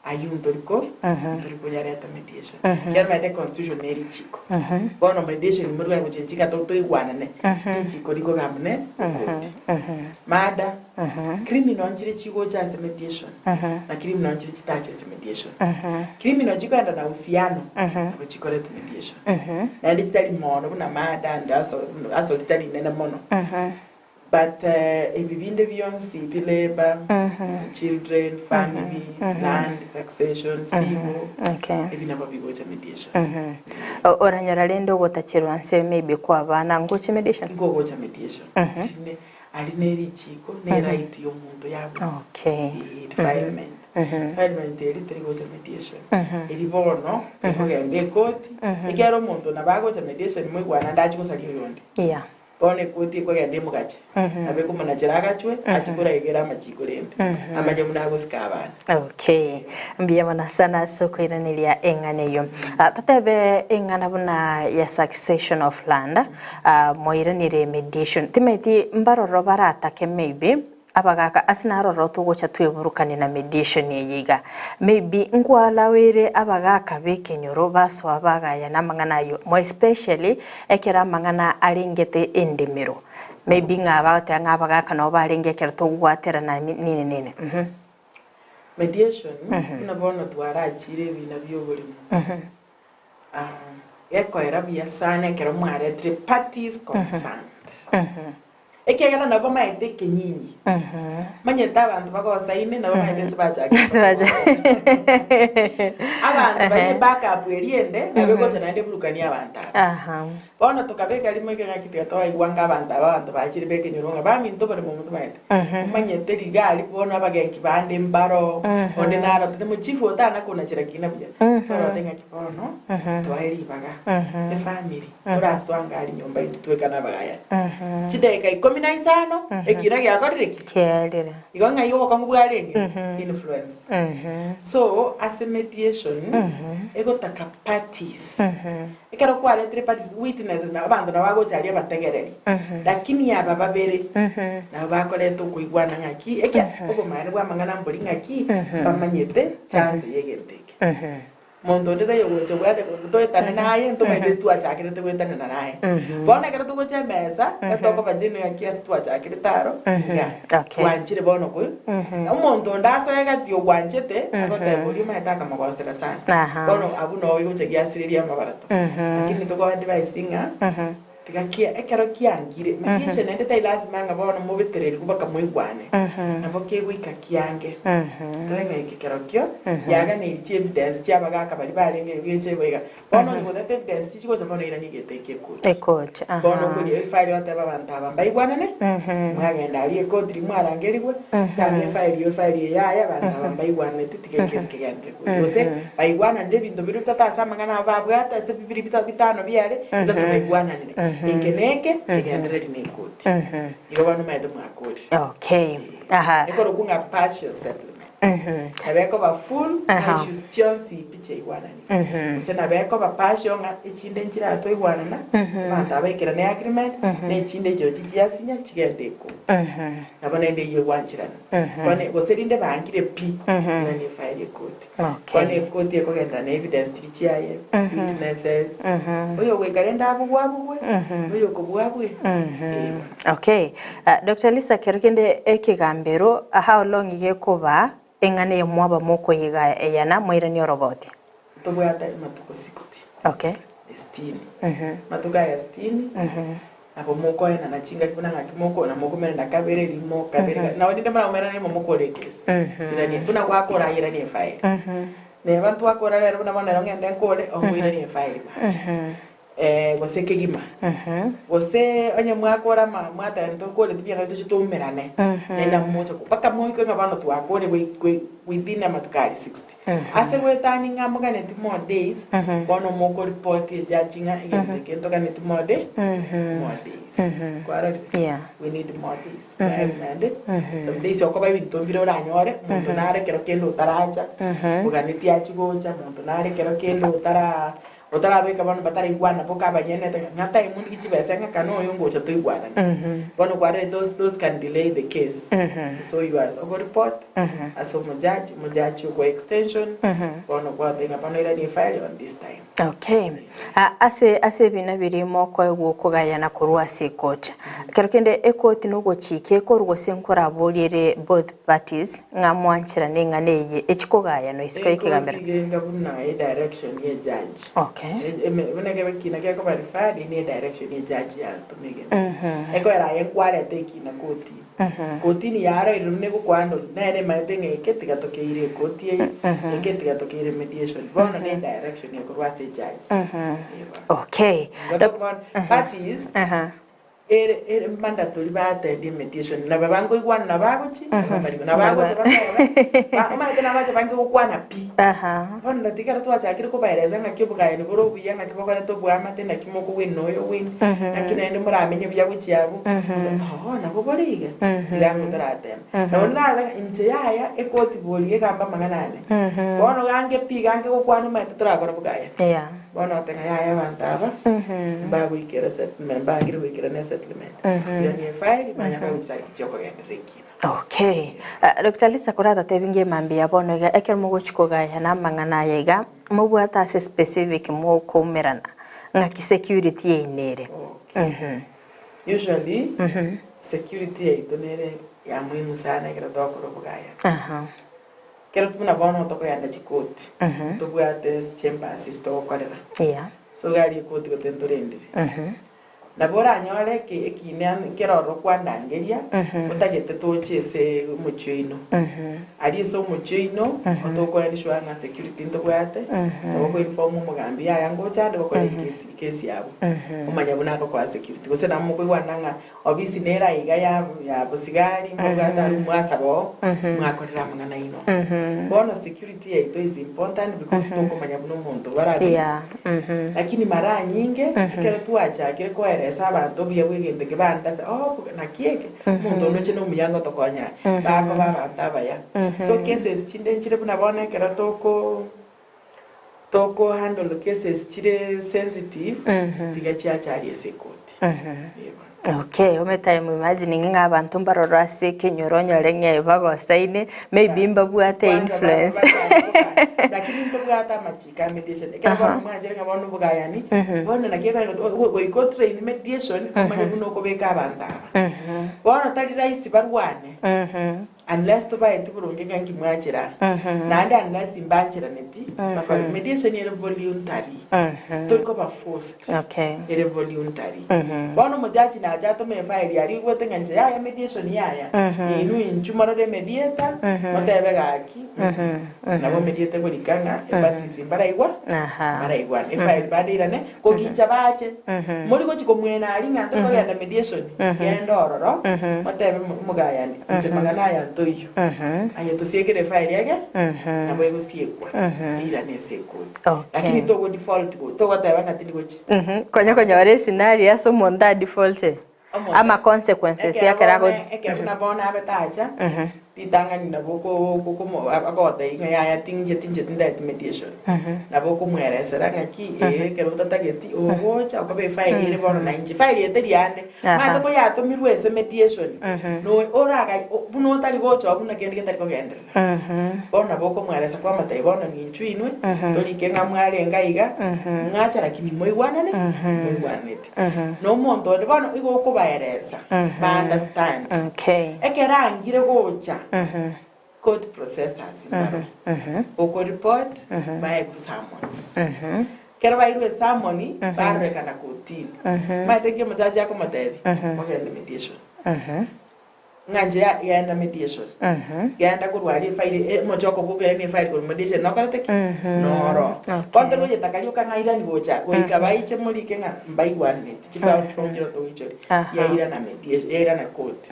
[SPEAKER 2] Ayio ntori ko ntori koyareta mediation. Ekiagera omanyete constitution ne richiko. Bono mediation morware gochenchia ng'a to toigwanane, richiko rikogamba ne ekoti. Murder, criminal nchire chigocha ase mediation, na criminal nchire chitache ase mediation. Criminal chikoenda na uhusiano, nabo chikoreta mediation. Naende chitari mono buna murder and assault, assault tari nene mono. But ebi binde bionsi bi labour, children, families, land, succession, civil,
[SPEAKER 1] Okay.
[SPEAKER 2] ebi nabo bigocha mediation.
[SPEAKER 1] Oranyora rende ogotacherwa nse maybe kwa abana ngoche mediation?
[SPEAKER 2] Nkogocha mediation. Rine ari ne richiko ne right ya omonto yabwo.
[SPEAKER 1] Okay.
[SPEAKER 2] Eh, defilement. Defilement eri teri gocha mediation. Eri bono ekogenda ekoti, ekiagera omonto nabo agocha mediation moigwana ndachi gosaria oyonde.
[SPEAKER 1] Yeah.
[SPEAKER 2] Bono ekoti ekogenda emogache, nabo ekomonachera agachwe, achie koraegera amachiko rende, amanye buna agosika abana.
[SPEAKER 1] Okay, mbuya mono sana ase okoiraneria eng'ana eyio. Ah, totebe eng'ana buna ya succession of land, ah, mwairanire mediation. Timaeti mbaroro baratake maybe, Abagaka ase naroro togocha tweburukanie na mediation eye iga. Maybe nkwalawere abagaka bekenyoro basoa bagayana amang'ana ayio more especially ekero amang'ana arengete endemero. Maybe ng'a bagoteba ng'a abagaka nabo barenge ekero togwaterana nini nini uhum.
[SPEAKER 2] Mediation buna bono twarachire ebina bioborimo gekoera buya sana ekero mwaretire parties concerned. Ekiagera nabo bamaete ekenyinyi. Manyete abanto bagosaine nabo bamaete ase bachakire
[SPEAKER 1] Ase bacha-
[SPEAKER 2] Abanto baria ebackup eria ende nabo egocha naende eburukanie abanto aba.
[SPEAKER 1] Aha.
[SPEAKER 2] Bono tokabeka rimo ekeng'aki tiga twaigwa ng'a abanto aba abanto bachire bekenyoro ng'a baminto oboremo obo tomaete. Omanyete riga aria bono abagenki bande mbaro, onde narotete mochifu otana konachera kina buya. Twarote ng'aki bono twae ribaga efamiri. Torasoa anga aria nyomba intwe tweka nabagayani. Chidaeka ikomi na isano, ekina giakorire ki?
[SPEAKER 1] Kiarire.
[SPEAKER 2] Igo ng'ai obokong'u bwarenge? Influence. So, ase mediation, egotaka parties. Ekero kwaretire parties, witness, na abanto nabo bagocha aria abategereri. Lakini aba babere, nabo bakoreta okoigwana ng'aki, ekia obomaene bwa amang'ana mbori ng'aki, mbamanyete chance ya egento eke. Monto onde taiyo ogocha obwate toetane naye, ntomaete ase twachakerete goetanana naye. Bono ekero togocha emesa, etokoba genuine ng'aki ase twachakerete aro, iga.
[SPEAKER 1] Okay.
[SPEAKER 2] Twanchire bono koi, omonto onde asoe gati ogwanchete, agoteba oria omanyete akamogosera sana.
[SPEAKER 1] Aha.
[SPEAKER 2] Bono abwo noo egocha giasireria amabarato. Lakini togo advise ng'a. Tiga kia ekero kiangire, mediation naende tari lasima ng'a bono mobetererigwe mpaka moigwane, nabo kegoika kiange. Tore ng'a eke kerokio kiaganeirie chievidence chi'abagaka baria barenge geche igo iga. Bono onye gotete evidence chichigocha bono irani egento eke ekoti.
[SPEAKER 1] Ekoti, aha.
[SPEAKER 2] Bono okoria efile otebe abanto aba mbaigwanane, mwagenda aria ekoti riria mwarangerigwe, gaka efile eye efile eye yaya abanto aba mbaigwananeti tiga ekesi kegenderere koti. Gose baigwananire ebinto biria bitato ase amang'ana abo babwate ase bibiri bitano biare, bitato baigwananire. Eke na eke kegendereri na ekoti. Igo bono omanyete mwakorire.
[SPEAKER 1] Okay. Aha.
[SPEAKER 2] Ekorokwa ng'a partial settlement. Nabo ekoba full ng'a issues chionsi pi chiaigwananire. Gose nabo ekoba partial ng'a echinde nchiratoigwanana, abanto aba baikerane agreement, na echinde echirochio chiasinya chigende ekoti. Nabo naende eyio egwancherana. Bono gose rinde baangire pi, irani efile ekoti.
[SPEAKER 1] Okay.
[SPEAKER 2] Bono ekoti ekogenderera na evidence chiria chiaye, witnesses, oyo ogoika rende abugwe abugwe, na oyo okobua abue. Eh bono.
[SPEAKER 1] Okay. Doctor Lisa kero kende ekegambero how long gekoba eng'ana eye mwaba mokoyiga eyana mwairanie oroboti?
[SPEAKER 2] Tobwate amatuko 60.
[SPEAKER 1] Okay.
[SPEAKER 2] Esitini. Amatuko aya sitini, nabo mokoenana chingaki buna ng'aki moko na mokomerana kabere rimo kabere ga nabo rinde moramerane rimo mokore ekesi. Irani buna gwakora irani efaili. Neba ntwakora rero buna bono ero ng'ende nkore, ongoiranie efaili mambia. Gose kegima. Gose onye mwakora ama mwateba ntokoreti buya naende toche toumerane, naende nabo mocha mpaka moikwe ng'a bono twakore goi goi within amatuko aria 60. Ase goetania ng'a moganeti more days, bono mokoripoti ejaji ng'a egento eke ntoganeti more day more days. Kwarorire?
[SPEAKER 1] Yeah.
[SPEAKER 2] We need more days. Time naende, some days okoba ebinto mbire oranyore, omonto nare ekero kende otaracha, oganeti achie gocha, omonto nare ekero kende otara Otarabeka bono bataraigwana boka abanyene ng'a time ndigie chibesa ng'a kana oyo ngocha toigwanane. Bono kwarire those those can delay the case. So you are ogo report ase omojaji, omojaji okoa extension bono gwateba ng'a bono irania efile on this time.
[SPEAKER 1] Okay. Ase ase ebina biria mokoegwa okogayana korwa ase ekoti. Ekero kende ekoti nogochika ekorwa gose nkoraborie ere both parties Ng'a mwancherane ing'ana eye echikogayanwa isiko y'ekegambero.
[SPEAKER 2] Ekoti genga buna e direction ye judge.
[SPEAKER 1] Okay.
[SPEAKER 2] Buna ekebe ekina gekoba referred eye ne direction ye judge yatoma egento. Ekoera aye nkwareta ekina kotini. Kotini yaroire buna egokohandle nere emaete ng'a eke tiga tokeire ekoti eye, eke tiga tokeire mediation. Bono ne direction ekorwa ase ejudge. Ee bono.
[SPEAKER 1] Okay.
[SPEAKER 2] Igo bono parties. Ere ere mandatory ba attend mediation nabo bankoigwana nabo agochi nabo abarigwe nabo agocha batebe ba omanyete nabache bange gokwana pi. Bono naki ekero twachakire kobaeresa ng'aki obogayani bore obuya ng'aki bokoreta oboamate naki mokowin na oyo owin naki naende moramenye buya gochia abwo oo nabo bore iga tiga ango torateme. Nabo nare ng'a inche yaya ekoti boria egamba amang'ana ane bono gange pi gange gokwana omanyete torakora bogayani. Bono oteba, Yaya, abanto aba mbagoikera settlement, mbangire goikera ne settlement. Irania efaili, manya bagochia chiokogenderera ekina.
[SPEAKER 1] Okay. Doctor Lisa koratotebi nge mambia bono iga ekero mogochi kogayana amang'ana aya iga mobwate ase specific mokoumerana ng'aki security yaino ere.
[SPEAKER 2] Okay. Usually, security yaito nere ya muhimu sana ekero togokora obogayani. Ekero buna bono tokogenda chikoti, ntobwate chambers ase togokorera. So iga aria ekoti gote ntorendire. Nabo oranyore eke ekine nkere ororo kwandangeria, otagete toche ase omochie oino. Aria ase omochie oino, otokorenda sure ng'a security ntobwate, nabo okoinform omogambi yaya ngocha ande gokora eketi ekesi yabo. Omanya buna agokoa security. Gose nabo mokoigwana ng'a Obisi nere aiga ya ya bosigari mbabwate aria mwasaba oo mwakorera amang'ana aino. Bono security yaito is important because tokomanya buna omonto barabe
[SPEAKER 1] Yeah. Mhm.
[SPEAKER 2] Lakini mara nyinge ekero twachakire koeresa abanto obuya bwa egento eke bandase oh naki eke omonto onde oche nomuya ngotokonya are bakoba abanto abaya. So cases chinde nchire buna bono ekero toko toko handle cases chire sensitive tiga chiacharia ase ekoti. Ee bono.
[SPEAKER 1] Okay, omanyete I'm imagining ng'a abanto mbaroro ase ekenyoro onyore ng'a bagosaine, maybe mbabwate
[SPEAKER 2] Kwanza
[SPEAKER 1] influence.
[SPEAKER 2] Lakini ntobwate amachiko a mediation. Ekero bono mwanchire ng'a bono obogayani, bono naki ekogera goika otrain mediation, omanye buna okobeka abanto aba. Bono tari rahisi barwane. Unless tobaeti boronge ng'a inki mwachera naende unless mbancheraneti bakore mediation ere voluntary tori koba forced
[SPEAKER 1] Okay.
[SPEAKER 2] ere voluntary bono omojaji nache atome efaili aria oigwete ng'a inche yaya mediation yaya inwe inchu morore emediator motebe gaki nabo mediator ekorika ng'a eparties mbaraigwa
[SPEAKER 1] Aha.
[SPEAKER 2] mbaraigwane efaili bado eirane Kogincha bache, mori gochia komwena aria ng'a ntokogenda mediation, genda ororo, motebe omogayani, inche mang'ana aya ntoiyo. Aye tosiekere efaili ege, nabo egosiekwa, eirane ase ekoti.
[SPEAKER 1] Okay.
[SPEAKER 2] Lakini togo default go, togoteba ng'a tindi gochia.
[SPEAKER 1] Konya konyora escenario ase omonto a defaulted,
[SPEAKER 2] Omonto-
[SPEAKER 1] ama consequences
[SPEAKER 2] Ekero
[SPEAKER 1] ekero
[SPEAKER 2] bono,
[SPEAKER 1] ago
[SPEAKER 2] ekero buna bono abete acha, ritang'ani nabo oko- oko- okomo agotebia ng'a yaya tinche tinche tintageti mediation. Nabo okomweresera ng'aki ee ekero otatageti ogocha okoba efaili ere bono na inche. Efaili eye teri yane,
[SPEAKER 1] Aha.
[SPEAKER 2] omanyete koyatomirwe ase mediation, no oraga buna otari gocha oo buna kende getari kogenderera. Bono nabo okomweresa kwamotebia, Bono ninchwe inwe, torike ng'a mwarenge aiga, ng'acha lakini moigwanane, moigwananeti. Na omonto onde bono igo okobaeresa, ba understand.
[SPEAKER 1] Okay.
[SPEAKER 2] Ekero angire gocha, court processors mbaro, okoreport, baegwe summons. Ekero bairwe esummon, barorekana kotini. Omanyete nki omojaji akomotebia? Mogende mediation. Ng'a inche ya genda mediation, genda korwa aria efaili e omochoko bwokoirania ne efaili korwa mediation nokorete ki? Noro.
[SPEAKER 1] Okay.
[SPEAKER 2] Bono tori goyetaka rioka ng'a irani gocha, goika baiche morike ng'a mbaigwananeti, chifaili form chiria togoichoria,
[SPEAKER 1] Aha.
[SPEAKER 2] yairana mediation, yairana court.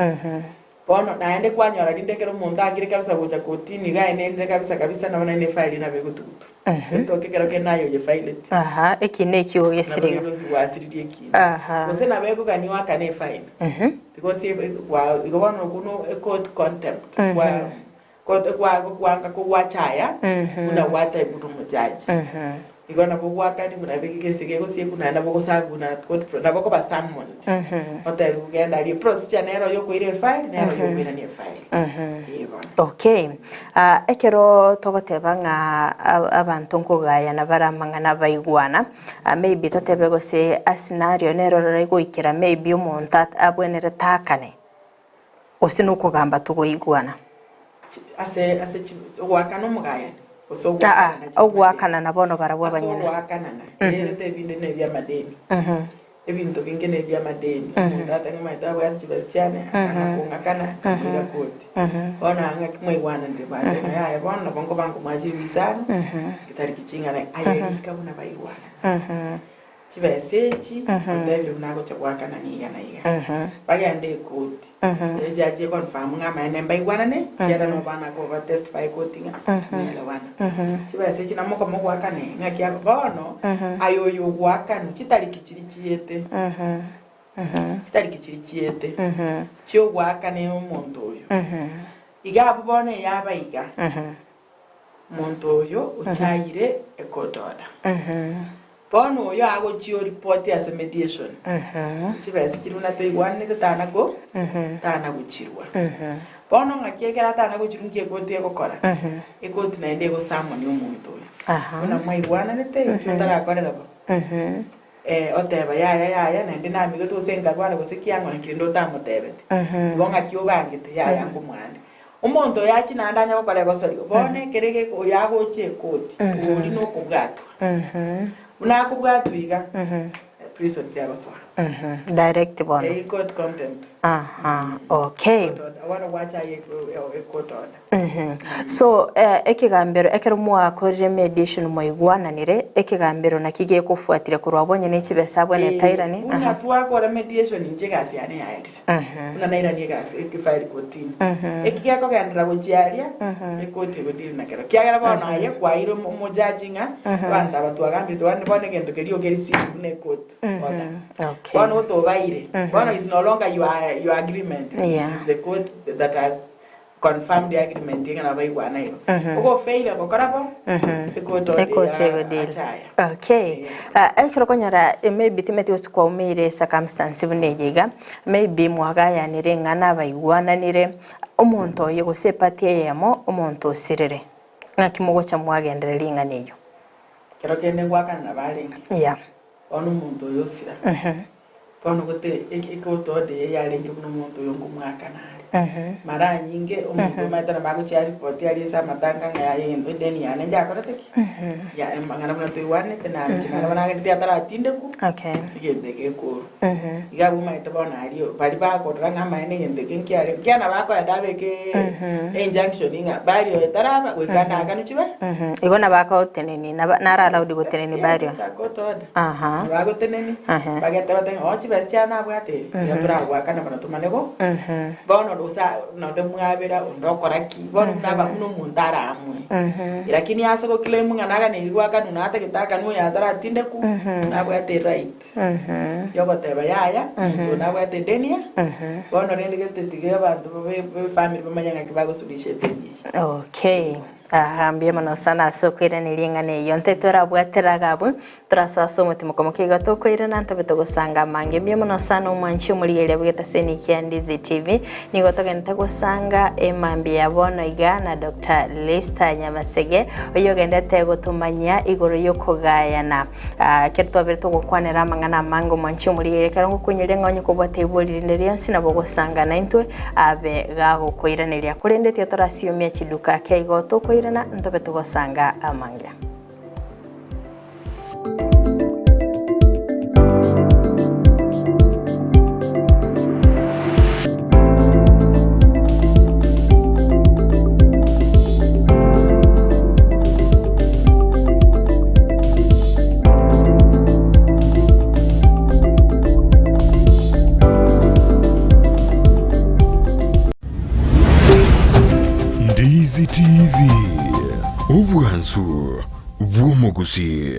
[SPEAKER 2] Bono naende kwanyora rinde ekero omonto angire kabisa gocha kotini iga aenenire kabisa kabisa nabo naende efaili nabo egotugutwa. Etoke ekero kende aye oyefaileti.
[SPEAKER 1] Aha, eki nekio
[SPEAKER 2] Nabo
[SPEAKER 1] gesirigo.
[SPEAKER 2] gegosi gwasiririe ekina.
[SPEAKER 1] Aha.
[SPEAKER 2] Gose nabo ekogania oakane efaini. Because gwa igo bono okwo no ecourt contempt gwa court gwa gwanga kogwachaya buna gwatebwa nomojaji. Igo nabo gwakani buna gese gegosiekwa naende nabo ogosabu buna court pro nabo okoba summoned. Otebiwe genda aria eprocedure nero oyo okoira efile nero oyo okoirania efile. Ee bono.
[SPEAKER 1] Okay. Ah, ekero togoteba ng'a abanto nkogayana bare amang'ana baigwana, ah, maybe totebe gose a scenario nero orore goikera maybe omonto at abwenerete akane, gose nokogamba togoigwana.
[SPEAKER 2] Ase ase chi ogoakana omogayani gose
[SPEAKER 1] Aa,
[SPEAKER 2] ogoakanana chimadeni?
[SPEAKER 1] ogoakanana bono barabwo
[SPEAKER 2] Ase
[SPEAKER 1] abanyene.
[SPEAKER 2] ogoakanana, erete ebinde nebiamadeni. Ebinto binge nebi'amadeni, omonto atang'e omanyete abwate chibesa chiane, akana kong'akana, akamoira koti. Bono aa ng'aki mwaigwananire bwate ng'a yaya bono nabo nkoba nkomoa chibisaano, etariki ching'ana aye rika buna baigwanana. Chibesa echi, otebire buna agocha goakana niga na iga. Bagende ekoti. Erio jaji econfirm ng'a amaene mbaigwanane, ekiagera nabo bana koba testify ekoti ng'a mwaelewana. Chibesa echi nabo mokoma ogoakana ee, ng'aki aba bono, aye oyo ogoakanwa chitariki chiria chiete, chitariki chiria chiete, chiogoakana omonto oyo. Iga abwo bono eyaba iga, Omonto oyo ochayire ecourt order. Bono oyo agochia oripoti ase mediation. Chibesa chiria buna toigwananete tana ko tana gochirwa. Bono ng'aki ekero atana gochirwa nki ekoti egokora? Ekoti naende egosamoni omonto oyo. Buna mwaigwananete ekio otarakorera bo. Oteba yaya yaya naende namigete gose nkarwara gose kiang'o naki rende otamotebeti. Igo ng'aki obangete yaya ngomwane. Omonto oyo achie naende anye gokora egosorio, bono ekero egeko oyo agocha ekoti, oria nokobwatwa. Buna akobwatwa iga, prison siagosoa.
[SPEAKER 1] Direct bono.
[SPEAKER 2] Eeh court contempt.
[SPEAKER 1] Aha, okay.
[SPEAKER 2] Court order, bono gwacha aye ecourt order.
[SPEAKER 1] So ekegambero ekero mwakorire mediation mwaigwananire, ekegambero naki gekofuatiria korwa abwo onye ne chibesa abwo netairani?
[SPEAKER 2] Buna twakora mediation inche egasi yane yaerire. Buna nairanie egasi efile kotini. Eki gekogenderera gochia aria, ekoti egodili na kerokio. Ekiagera bono aye kwaeire omojaji ng'a abanto aba twagambire togambire bono egento keria okeri sealed buna ekoti order.
[SPEAKER 1] Okay.
[SPEAKER 2] Bono otobaire, bono is no longer your your agreement, it is the court that has Confirm the agreement ng'a nabo baigwana igo. Ogofaila gokora bo, ekoti order
[SPEAKER 1] Ekoti
[SPEAKER 2] ya
[SPEAKER 1] egodili.
[SPEAKER 2] achaya.
[SPEAKER 1] Okay. Ah, ekero okonyora eh, maybe timeti gose kwaumeire circumstance buna eye iga, maybe mwagayanire ng'a nabaigwananire, omonto oye gose eparty eyemo, omonto osirire. Ng'aki mogocha mwagendereria ring'ana eyio?
[SPEAKER 2] Kero kende ngoakana nabo arenge.
[SPEAKER 1] Yeah.
[SPEAKER 2] Bono omonto oyo osira. Bono gote ekoto order eye yarenge buna omonto oyo nkomwakana are. Mara nyinge omonto omanyete nabo agochia aripoti aria ase amatanga ng'a yaya egento edeni yane njakorete ki? Ya amang'ana buna toigwanete nache naende bono nagendetie ataratindekwa,
[SPEAKER 1] Okay.
[SPEAKER 2] egento eke gekorwa. Iga abwo omanyete bono aria baria bakorora ng'a amaene egento eke nkiare nkiana nabo akoenda abeke einjunction ng'a bari oyo taraba goika naakanu chibe.
[SPEAKER 1] Igo nabo agotenenia, naba naro allowed gotenenia burial.
[SPEAKER 2] Yes, court order.
[SPEAKER 1] Aha.
[SPEAKER 2] Nabo agotenenia,
[SPEAKER 1] Aha.
[SPEAKER 2] bagete batebe oo chibesa chiane nabwate ere, iga toragoakana bono tomane go. Bono gose nonde mwabera onde okora ki, bono buna aba buna omonto araamue. Lakini ase go claim ng'a naganeiri goakanwa na atagete akanwe oyo ataratindekwa, nabwate eright yogoteba yaya, omonto oyo nabwate edeni ya, bono rende gete tiga abanto babe befamiri bamanye ng'aki bagosuluhisha edeni eye.
[SPEAKER 1] Okay. Aa mbuya mono sana ase okoiraneria eng'ana eyio. Nte torabwatera iga abwo, torasoa ase omotimoko moke iga tokoirana ntobe togosanga amange. Mbuya mono sana omwanchi omorigereria bw'egetaseni kia Ndizi TV. Nigo togente gosanga emambia ya bono iga na Doctor Lister Nyamasege, oyio ogendete gotomanyia igoro y'okogayana. Aa ekero twabere togokwanera amang'ana amange omwanchi omorigereria ekero ngokonyeria ng'a onye kobwate ibori rinde rionsi nabo ogosanga naintwe abe gagokoiraneria. Korende tiga torasiomia chiduka ake igo tokoirana ntobe togosanga amange.
[SPEAKER 3] Ndizi TV, obwansu bw'omogusii.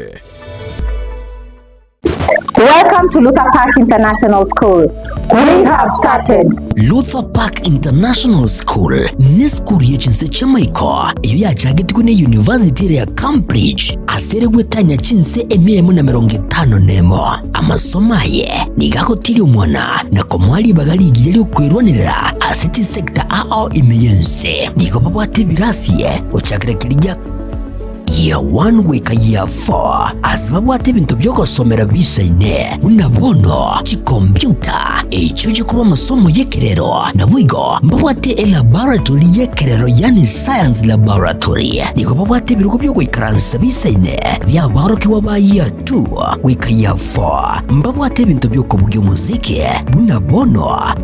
[SPEAKER 4] Welcome to Luther Park International School. We have started.
[SPEAKER 5] Luther Park International School nesukuru ye chinse chi'amaiko eyio yachagetigwe ne University ere ya Cambridge ase ere gwetania chinse emia emo na emerongo etano nemo. Amasomo aye nigo agotiria omwana na komoa ribaga rigiya ri'okwerwanerera ase chisecta ao ime y'ense. Nigo babwate ebirasi gochakera keria gia Year 1 goika Year 4 ase babwate ebinto bi'ogosomera biisaine, buna bono chikompiuta, echio chikorwa amasomo y'ekerero, naboigo mbabwate elaboratory y'ekerero yaani science laboratory. Nigo babwate ebirogo bi'ogoikaransa biisaine bi'aborokigwa ba Year 2 goika Year 4. Mbabwate ebinto bi'okobugia omosiki buna bono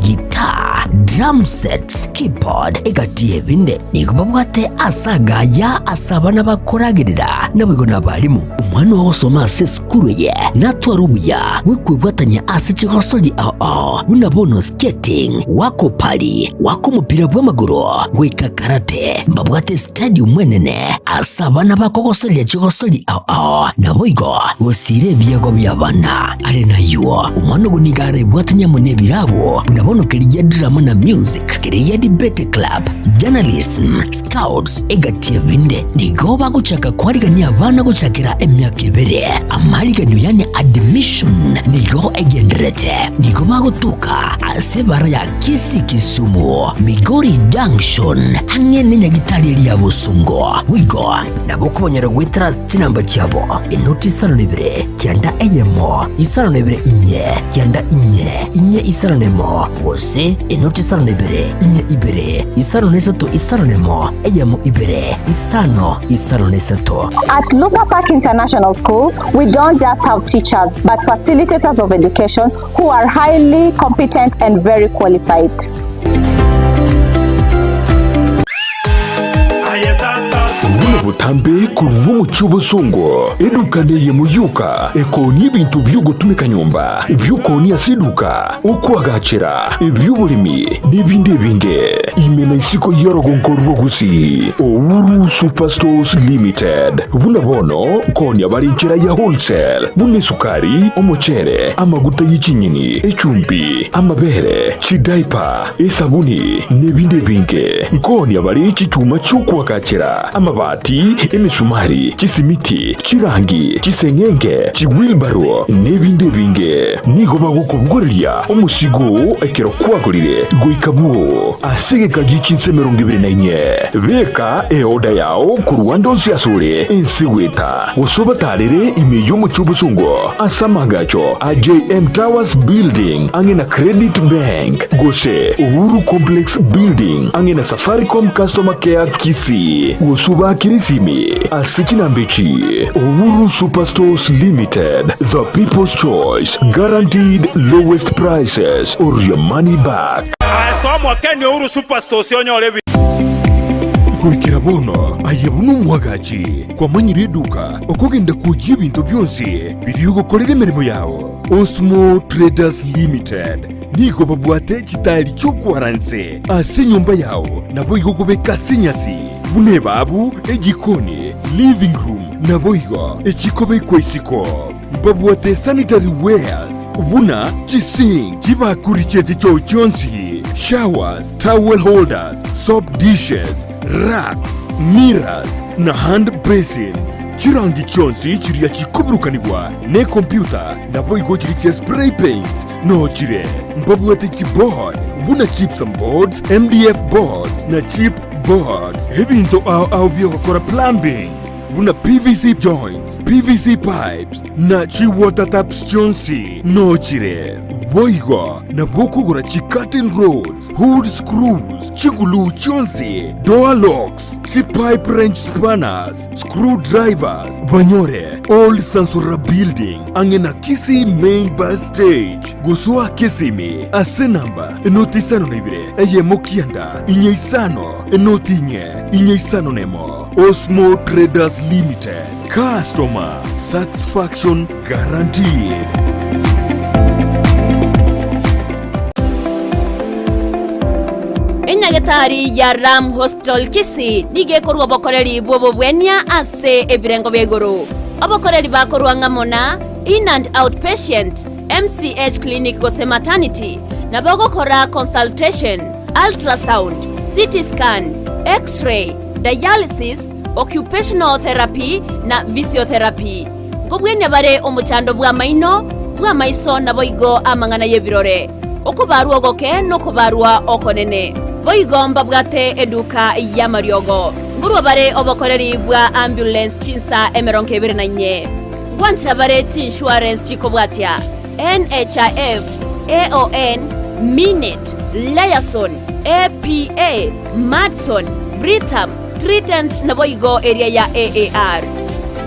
[SPEAKER 5] Guitar, drum sets, keyboard, egati y'ebinde. Nigo babwate ase agaya ase abana bakoragerera, naboigo nabarimu. Omwana ogosoma ase esukuru eye natware obuya bw'ekwebwatania ase chigosori ao ao buna bono skating, goaka opari, goaka omopira bw'amagoro, goika karate. Mbabwate estadium enene ase abana bakogosoria chigosori ao ao, naboigo gosiira ebiegwa bi'abana. Are nayio, omwana ogo nigo arebwatanie amo nebirabo buna bono keria drama na music, keria debate club, journalism, scouts, egati ebinde. Nigo bagochaka kwarigania abana gochakera emiaka ebere. Amariganio yani admission nigo egendererete. Nigo bagotoka ase ebara ya Kisii Kisumu, Migori Junction, ang'e nenyagitari eria ya Bosongo. Boigo nabo okobanyora goetera ase chinamba chiabo, enoti isano na ibere, kianda eyemo, isano na ibere inye, kianda inye, inye isano na emo, gose enoti isano na ibere, inye ibere, isano na isato isano na emo, eyemo ibere, isano, isano na isato.
[SPEAKER 4] At Luther Park International School, we don't just have teachers, but facilitators of education who are highly competent and very qualified.
[SPEAKER 3] Buna botambe korwa omochie obosongo, eduka neyemo yoka ekoonia ebinto bi'ogotumeka nyomba, ebi'okoonia ase eduka, okoagachera, ebi'oboremi, na ebinde ebinge. Ime na isiko y'orogongo rwa Gusii, Uhuru Superstores Limited. Buna bono nkoonia bare enchera ya wholesale, buna esukari, omochere, amaguta ye chinyeni, echumbi, amabere, chidaipa, esabuni, na ebinde ebinge. Nkoonia bare chichuma chi'okoagachera, amabati. Chimabati, emesumari, chisimiti, chirangi, chiseng'enge, chiwheelbarrow, n'ebinde ebinge. Nigo bagokobogoreria omosigo oo ekero kwagorire goika bwoo ase egeka gie chinsa 24. Beka eoda yao korwa ande onsi asore ense goeta, gose obatarere ime y'omochie obosongo ase amaagacho a JM Towers Building ang'e na Credit Bank, gose Uhuru Complex Building ang'e na Safaricom Customer Care Kisii, gose obaakere esimi ase chinamba echi, Uhuru Superstores Limited, the people's choice, guaranteed lowest prices or your money back.
[SPEAKER 6] Ase omokeni Uhuru Superstores onyore ebi.
[SPEAKER 3] Goikera bono aye buna omwagachi kwamanyire eduka okogenda kwoyia ebinto bionsi biria ogokorera emeremo yao. Osmo Traders Limited nigo babwate chitaeri chi'okwara nse ase enyomba yao, naboigo kobeka ase enyasi, buna ebaabu, ejikoni, living room, naboigo echikobekwa isiko. Mbabwate sanitary wares buna chisink, chibakuri chi'echichoo chionsi, showers, towel holders, soap dishes, racks, mirrors, na hand basins. Chirangi chionsi chiria chikoburukanigwa nekompyuta naboigo chiria chia spray paints nochire. Mbabwate chiboard buna gypsum boards, MDF boards, na chip boards. Ebinto ao ao bi'ogokora plumbing buna PVC joints, PVC pipes, na chi-water taps chionsi nochire. Boigo nabo okogora chi-curtain rods, hood screws, chiguluu chionsi, door locks, chipipe wrench spanners, screw drivers, banyore Old Sansora Building ang'e na Kisii Main Bus Stage. Gosoa Kisimi ase namba 052 1 9 5 0 4 5 1. Osmo Traders Limited, customer satisfaction guaranteed.
[SPEAKER 7] Enyagetari ya Ram Hospital Kisii nigo ekorua obokoreri bw'obobwenia ase ebirengo bia igoro. Obokoreri bakorua ng'amo na In and Out Patient, MCH Clinic gose Maternity, nabo ogokora consultation, ultrasound, CT scan, X-ray, dialysis, occupational therapy na physiotherapy. Nkobwenia bare omochando bw'amaino, bw'amaiso naboigo amang'ana y'ebirore, okobarwa ogoke nokobarwa okonene. Boigo mbabwate eduka y'amariogo. Nkorwa bare obokoreri bwa ambulance chinsa 24. Ngwanchera bare chiinsurance chikobwatia, NHIF, AON, Minet, Liaison, APA, Madson, Britam, Trident naboigo eria ya AAR.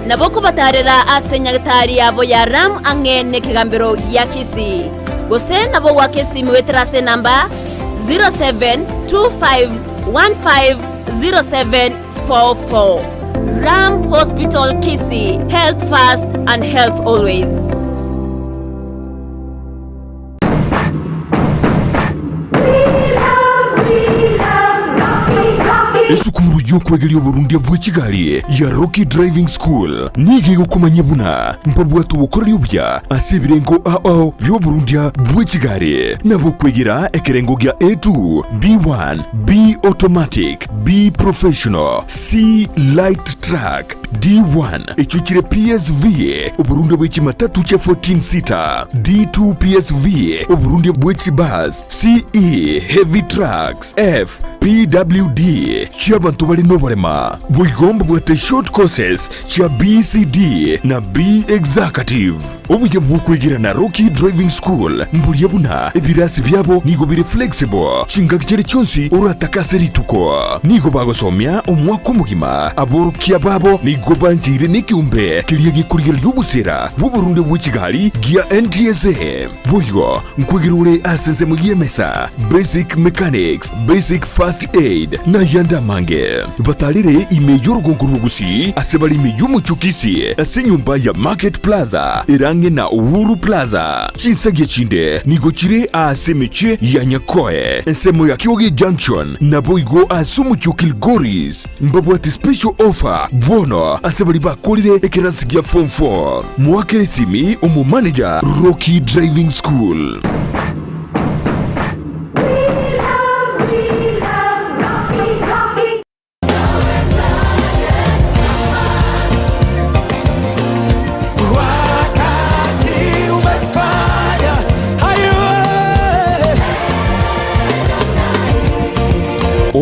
[SPEAKER 7] Nabo kobatarera ase nyagetari yabo ya Ram ang'e nekegambero gia Kisii. Gose nabo goaka esimi goetera ase enamba 0725150744. Ram Hospital Kisii, health first and health always.
[SPEAKER 3] Esukuru y'okwegeria oborundia bwe chigari ya Rocky Driving School nigo egokomanyia buna mbabwate obokoreri obuya ase ebirengo ao ao bi'oborundia bwe chigari nabo okwegera ekerengo gia A2, B1, B Automatic, B Professional, C Light Truck, D1 echio chire PSV, oborundia bwe chimatatu chia 14 seater, D2 PSV, oborundia bwe chibus, CE, heavy trucks, F, PWD, chi'abanto bare noborema. Boigo mbabwate short courses chia BCD na B Executive. Obuya bw'okwegera na Rocky Driving School mboria buna ebirasi biabo nigo bire flexible chingaki chiria chionsi oratake ase rituko. Nigo bagosomia omwaka omogima. Aborokia babo nigo bancheire nekeombe keria gekorigereria obosera bw'oborunde bwe chigari gia NTSA. Boigo nkwegera ore ase ensemo y'emesa, basic mechanics, basic first aid, na ayande amange. Batarire ime y'orogongo rw'Ogusii ase bare ime y'omochie o Kisii ase enyomba ya Market Plaza ere ang'e na Uhuru Plaza. Chinsagia chinde nigo chire aase emechie ya Nyakoe, ensemo ya Kioge Junction, naboigo ase omochie o Kilgoris. Mbabwate special offer bono ase baria bakorire ekerasi gia form 4. Moakere esimi omomanager Rocky Driving School.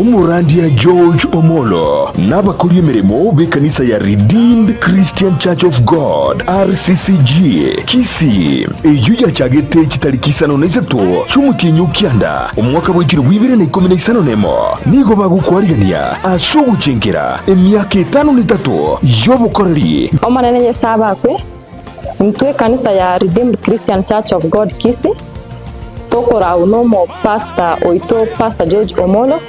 [SPEAKER 3] Omorandia George Omolo na abakori emeremo b'ekanisa ya Redeemed Christian Church of God, RCCG, Kisii, eyio yachagete chitariki isano na isato chi'omotienyi o kianda, omwaka bw'echiro bw'ibere na ikomi na isano nemo, nigo bagokwarigania ase ogochenkera emiaka etano na etato y'obokoreri.
[SPEAKER 8] Omonene Yeso abakwe, Intwe ekanisa ya Redeemed Christian Church of God Kisii, tokorau n'omopastor oito Pastor George Omolo,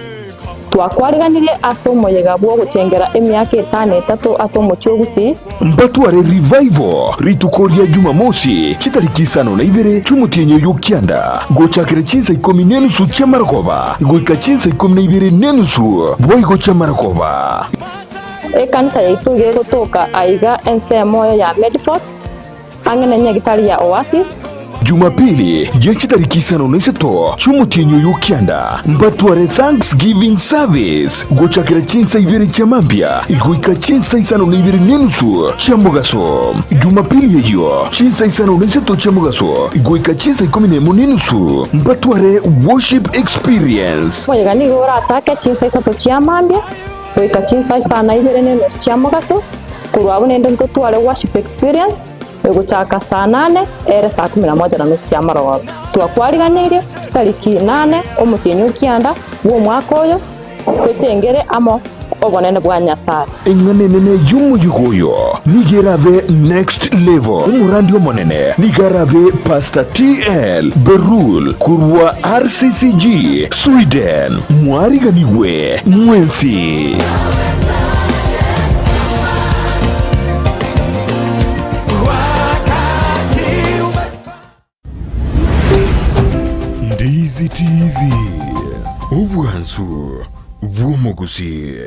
[SPEAKER 8] twakwariganirie ase omoyega bw'ogochengera emiaka etano etato ase omochie o Gusii.
[SPEAKER 3] Mbatware Revival rituko ria Jumamosi chitariki isano na ibere chi'omotienyi oyo kianda, gochakera chinsa ikomi nenusu chi'amarogoba goika chinsa ikomi na ibere nenusu boigo chi'amarogoba.
[SPEAKER 8] Ekanisa yaito iga egotoka aiga ensemo ya Medford, ang'e nenyagitari ya Oasis.
[SPEAKER 3] Jumapili ye chitariki isano na isato chi'omotienyi oyo kianda, mbatware Thanksgiving Service gochakera chinsa ibere chia mambia goika chinsa isano na ibere nenusu chia mogaso. Jumapili eyio chinsa isano na isato chia mogaso goika chinsa ikomi nemo nenusu mbatware Worship Experience.
[SPEAKER 8] Omoyega nigo orachake chinsa isato chia mambia Goika chinsa isano na ibere na enusu chia mogaso, korwa abwo naende ntotware worship experience egochaka saa nane ere saa kumi na moja na nusu chia marogoba. Twakwariganeirie chitariki nane omotienyi o kianda bw'omwaka oyo, tochengere amo obonene bwa Nyasae.
[SPEAKER 3] Eng'ana enene y'omoyega oyo nigo erabe Next Level. Omorandi omonene nigo arabe Pastor TL Berul korwa RCCG Sweden. Mwariganigwe mwensi. Ndizi TV, obwansu bw'omogusii.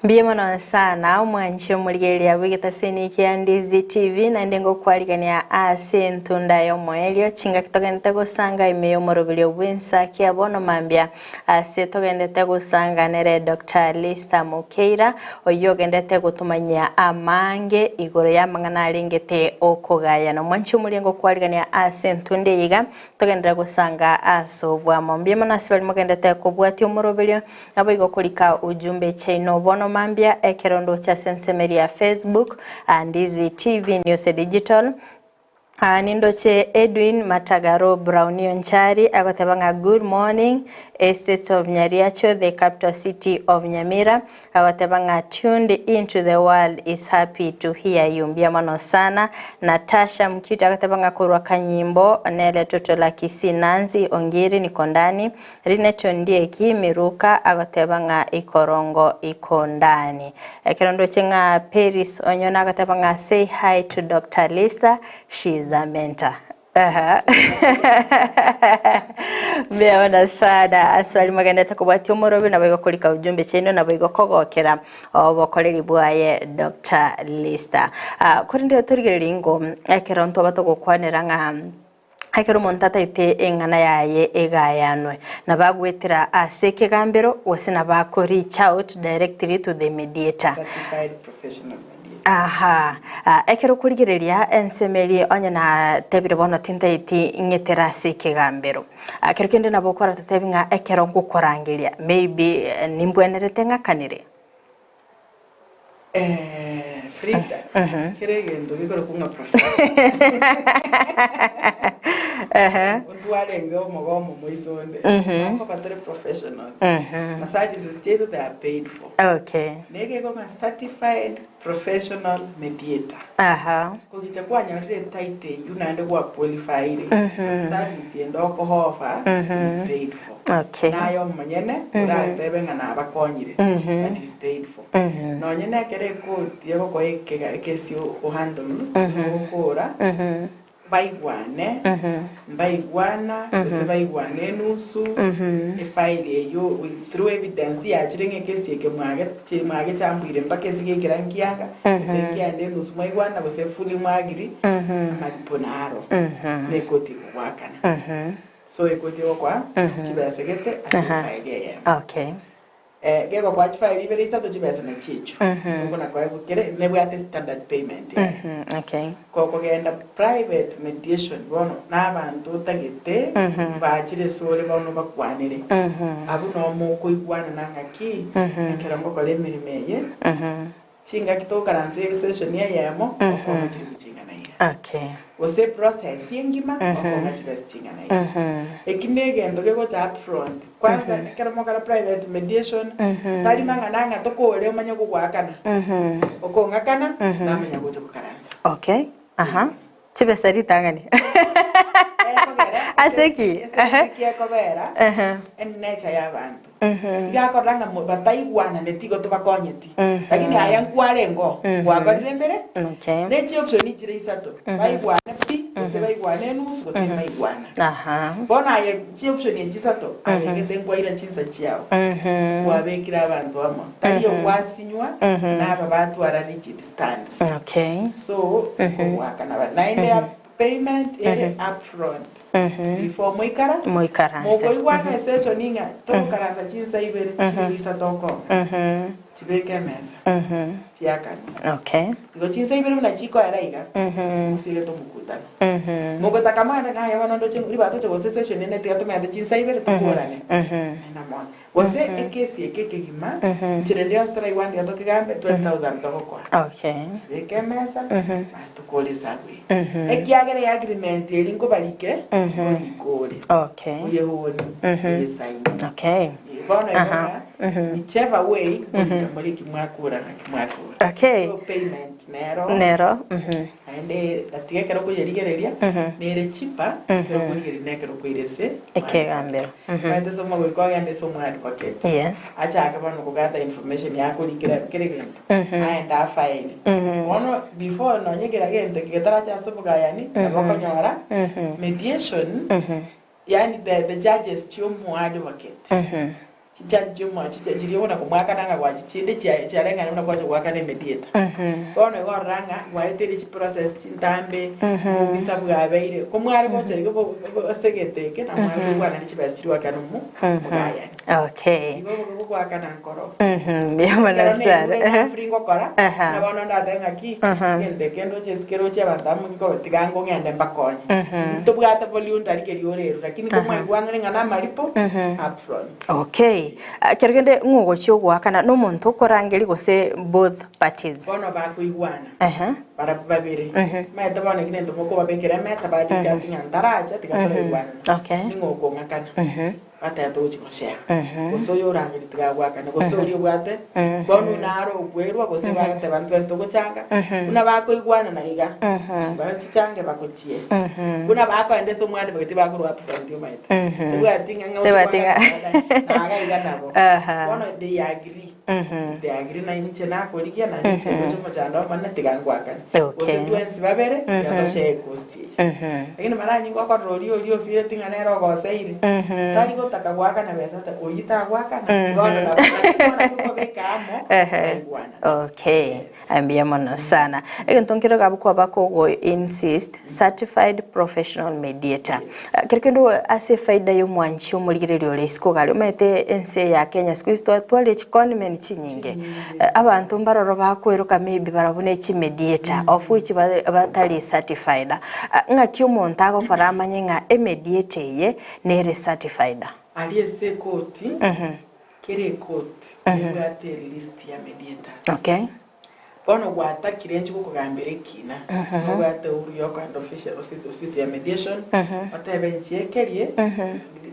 [SPEAKER 1] Mbuya mono sana omwanchi omorigereria bw'egetaseni kia Ndizi TV naende ngokwarigania ase entunda y'omoerio chingaki togendete gosanga ime y'omoroberio bw'ensa kia bono mambia ase togendete gosanga nere Dr. Lister Mukeira oyio ogendete gotomanyia amange igoro y'amang'ana arengete okogayana omwanchi omoria ngokwarigania ase entunda eye iga togenderere gosanga ase obwamo mbuya mono ase baria mogendete kobwatia omoroberio Naboigo korika ujumbe chiaino bono mambia ekero ndoche ase ensemeri ya Facebook, Ndizi TV News Digital. Nindoche Edwin Matagaro Brownio Nchari agoteba ng'a good morning Estates of Nyariacho the capital city of Nyamira agoteba ng'a tuned into the world is happy to hear you mbuya mono sana. Natasha Mcute agoteba ng'a korwa Kanyimbo nere Toto la Kisii Nancy Ongiri niko ndani Rineti ondieki Miruka agoteba ng'a ikorongo iko ndani. Ekero ndoche ng'a Peris Onyona agoteba ng'a say hi to Doctor Lisa, she is a mentor. Aha. Mbuya mono sana ase baria mogendete kobwatia omorobe naboigo korika ujumbe chiaino naboigo kogokera obokoreri bwaye Doctor Lisa. Ah, korende torigererie ngo ekero ntoba togokwanera ng'a Ekero omonto ataete eng'ana yaye egayanwe, nabo agwetera ase ekegambero gose nabo ako reach out directly to the mediator.
[SPEAKER 2] Certified professional mediator.
[SPEAKER 1] Aha. Ah, ekero okorigereria ensemo eria onye natebire bono tintaeti ng'etere ase ekegambero. Ah, kero kende nabo okoratotebi ng'a ekero ngokorangeria maybe nimbwenerete ng'akanere.
[SPEAKER 2] Eh, Frida, kera egento gekorokwa ng'a professional. Ntwarenge omogomo moiso onde. Nkoba tore professionals. Na services chiaito they are paid for.
[SPEAKER 1] Okay.
[SPEAKER 2] Negeko ng'a certified professional mediator.
[SPEAKER 1] Aha.
[SPEAKER 2] Kogicha kwanyorire etitle eyio naende gwa qualifyire, service ende okohofa is paid for.
[SPEAKER 1] Okay.
[SPEAKER 2] Naye omonyene oratebe ng'a nabakonyire, but is paid for. Nonye na ekero ekoti egokoa ekega ekesi ohandle, ogokora, Baigwane, mbaigwana, gose baigwane enusu, efile eyio through evidence yachire ng'a ekesi eke mwage mwagechambuire mpaka ase gekera nkianga, gose nkianda enusu mwaigwana gose fully mwaagiri, amaripo naro na ekoti ekogoakana. So ekoti egokoa chibesa gete ase efile eyemo.
[SPEAKER 1] Okay.
[SPEAKER 2] Gegokoa chifaili ibere isato chibesa nachio echio nokona koegwa kere nebwate standard payment yaye.
[SPEAKER 1] Okay.
[SPEAKER 2] Gokogenda private mediation bono na abanto otagete bachire esore bono bakwanere abwo noo mokoigwanana ng'aki ekero ngokora emeremo eye Chingaki tokaransa esession eyemo okong'a chilifu ching'ana iga.
[SPEAKER 1] Okay.
[SPEAKER 2] Gose eprocess engima okong'a chibesa ching'ana iga. Eki negento gegocha up front. Kwanza ekero mokora private mediation, tari mang'ana ng'a tokore omanye gogoakana. Okong'akana namanya gocha gokaransa.
[SPEAKER 1] Okay. Aha. Chibesa ritang'ani. Ase ki?
[SPEAKER 2] Ase ki ekobera enature ya abanto. Iga akorora ng'a bataigwananeti igo tobakonyeti. Lakini aya nkwarenge oo, gwakorire embere,
[SPEAKER 1] Okay.
[SPEAKER 2] ne chioption chire isato, baigwane pi, gose baigwane enusu, gose mbaigwana. Bono aye chioption echi isato, aye egete nkwaira chinsa chiao, kwabekire abanto amo, tari okwasinywa, na aba batwara rigid stands.
[SPEAKER 1] Okay.
[SPEAKER 2] So, nkogoakana bare. Naende ya payment ere up front before moikara
[SPEAKER 1] Moikaranse.
[SPEAKER 2] mokoigwana esession ng'a togokaransa chinsa ibere chiri isato okong'a chibeke emesa chiakanwe.
[SPEAKER 1] Okay.
[SPEAKER 2] Igo chinsa ibere buna chikoera iga mosiegete omokutano. Mogotaka mogende ng'a aye bono ndoche ribaga toche gose esession ende tiga tomente chinsa ibere tokorane. Naende mono. Gose ekesi eke ekegima, inchera ende yonsi toraigwane tiga tokegambe, 20,000 togokoa.
[SPEAKER 1] Okay.
[SPEAKER 2] Chibeke emesa, basi tokore esabu eye. Ekiagera eagreement eri nkobarike, nkorikore.
[SPEAKER 1] Okay.
[SPEAKER 2] Oyehoni, oyesaini.
[SPEAKER 1] Okay.
[SPEAKER 2] Bono igo ng'a, whichever way, nkorika more eki mwakora naki mwakora.
[SPEAKER 1] Okay.
[SPEAKER 2] So payment nero.
[SPEAKER 1] Nero. Mhm.
[SPEAKER 2] Naende gatiga ekero okoyerigereria, nere cheaper, ekero okorigereria na ekero okoira ase
[SPEAKER 1] Ekegambero.
[SPEAKER 2] Omanyete ase omogoika ogende ase omoadvocate,
[SPEAKER 1] Yes.
[SPEAKER 2] achake bono kogather information yakorikera kera egento, aende afaili. Bono before nonye kera gento eke getaracha ase obogayani, nabo okonyora mediation, yaani the the judges chia omoadvocate, Chichaji chi'omoa chicha chiria buna komwakana ng'a gwachi chinde chia chiareng'ana buna gwacha goakana emediator. Bono igo orora ng'a gwaeteire chiprocess chintambe, obobisa bwabeire, ko mware gocha iga bo bo ase egento eke na mware koigwana ne chibesa chiria goakana omo omogayani.
[SPEAKER 1] Okay.
[SPEAKER 2] Igo obobe bogoakana nkoro.
[SPEAKER 1] Mbuya mono
[SPEAKER 2] Ekero
[SPEAKER 1] sana.
[SPEAKER 2] naigure ng'a free ngokora,
[SPEAKER 1] Aha.
[SPEAKER 2] buna bono ndatebe ng'aki, egento eke ndoche ase keroche abanto amo nkobe tiga ngong'ende mbakonye. Ntobwate voluntary keria orerwe, lakini komwaigwanire ng'a namaripo, upfront.
[SPEAKER 1] Okay. Kero kende ng'o ogochia ogoakana nomonto okorangeria gose both parties?
[SPEAKER 2] Bono bakoigwana
[SPEAKER 1] Ehe.
[SPEAKER 2] barabwo babere maete bono eki nento mokobabekera emesa ba discuss ng'a ntaracha tiga toraigwanana
[SPEAKER 1] Okay.
[SPEAKER 2] ning'o okong'akana bateba togochi goshare gose oyo orangeria tiga agoakane gose oria obwate bono oyio naro okwerwa gose bagateba ntwensi togochanga buna bakoigwanana iga chichange bagochie buna bakoenda ase omwando bagati bakorwa upfront omanyete Tebwati ng'a ng'a
[SPEAKER 1] Tebwati ng'a.
[SPEAKER 2] naga iga nabo.
[SPEAKER 1] Aha.
[SPEAKER 2] Bono they agree. They agree na inche nakorigia na inche ndoche omochando omonene tiga ngwakane.
[SPEAKER 1] Okay.
[SPEAKER 2] Gose twensi babere tiga toshare ecost eye. Lakini mara nyinge okorora oria oria ofireti ng'a nere ogoseire. Tari gotaka goakana besa ata oyio tagoakana. Bono nabo lakini bono tokobeka amo baigwanana.
[SPEAKER 1] Okay. Mbuya mono sana. Egento nkere gabwo kwaba kogo insist certified professional mediator. Kero kende ase efaida ya omwanchi omorigereria ore isiko iga aria omanyete ense ya Kenya siku hizi twatwarire chiconmen chinyinge. Abanto mbaroro bakweroka maybe barabwo ne chimediator of which batari certified. Ng'aki omonto agokora amanye ng'a emediator eye nere certified?
[SPEAKER 2] Aria ase ekoti. Kera ekoti nebwate elist ya mediators.
[SPEAKER 1] Okay.
[SPEAKER 2] Bono gwatakire inche gokogambera ekina, nobwate uhuru ya okoenda ofisi, ofisi, ofisi ya mediation, otebe nchiekerie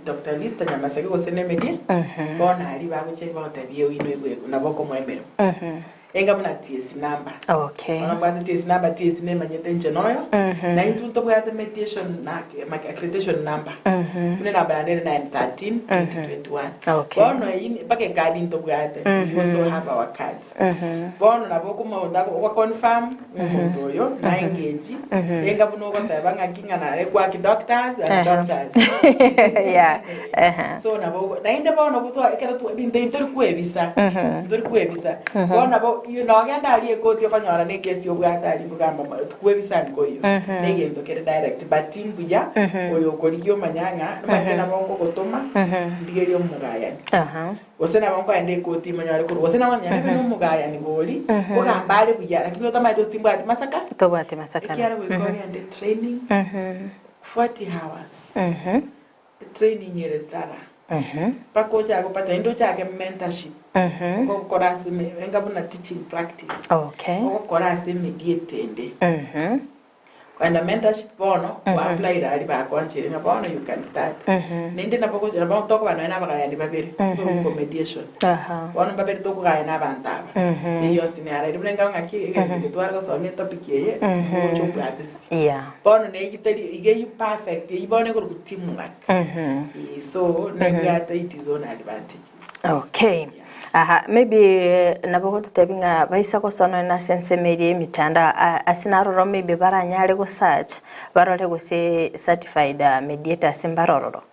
[SPEAKER 2] Doctor Lister Nyamasege gose ne media, bono aria bagochia bagotebia oino igwe nabo okomoa emeremo. Enga buna TSC number.
[SPEAKER 1] Okay.
[SPEAKER 2] Bono mbwate TSC number, TSC nemanyete inche noyo, na intwe ntobwate mediation na accreditation number. Buna enamba yane ere 913 2021.
[SPEAKER 1] Okay.
[SPEAKER 2] Bono eyio mpaka ekadi ntobwate, we also have our cards. Bono nabo okomonto ogo confirm ng'a omonto oyo na engage, enga buna ogoteba ng'aki ng'a nare quack doctors and doctors.
[SPEAKER 1] Yeah. Ehe.
[SPEAKER 2] So nabo ogo naende bono gotwa ekero twa ebinto ebi ntori kwebisa, ntori kwebisa. Bono nabo you nogenda aria ekoti okonyora na ekesi obwate aria nkogamba mo kwebisa nkoiyo, na egento kere direct but mbuya oyo okorigia omanya ng'a nomanyete nabo nkogotoma ndigerie omogayani.
[SPEAKER 1] Aha.
[SPEAKER 2] Gose nabo nkoenda ekoti monyore korwa, gose nabo nonye nebe nomogayani bori, kogamba are buya, lakini otamanyeti gose timbwati masaka,
[SPEAKER 1] Tobwati masakara.
[SPEAKER 2] ekiagera goika ogende training 40 hours, training ere tara, mpaka ochake gopata naende ochake mentorship, ogokora ase eme enga buna teaching practice,
[SPEAKER 1] Okay.
[SPEAKER 2] ogokora ase emediate ende. Kogenda mentorship bono, gwa applyire aria bakoancheire ng'a bono you can start. Naende nabo ogocha nabo tokoba nonya na abagayani babere, nkorokwa mediation. Bono mbabere tokogaya na abanto aba. Eyio yonsi nere aria buna enga ng'aki egento eke tware gosomia etopic eye, ogocha obwate ase. Bono neyio teri iga eyio perfect, eyio bono ekorokwa teamwork. Eeh so nebwate it is own advantages.
[SPEAKER 1] Okay. Aha, maybe nabo gototebia ng'a baisa gosoa nonye nase ensemo eria y'emitandao a- ase naroro maybe baranyare go search barore gose certified mediators mbarororo.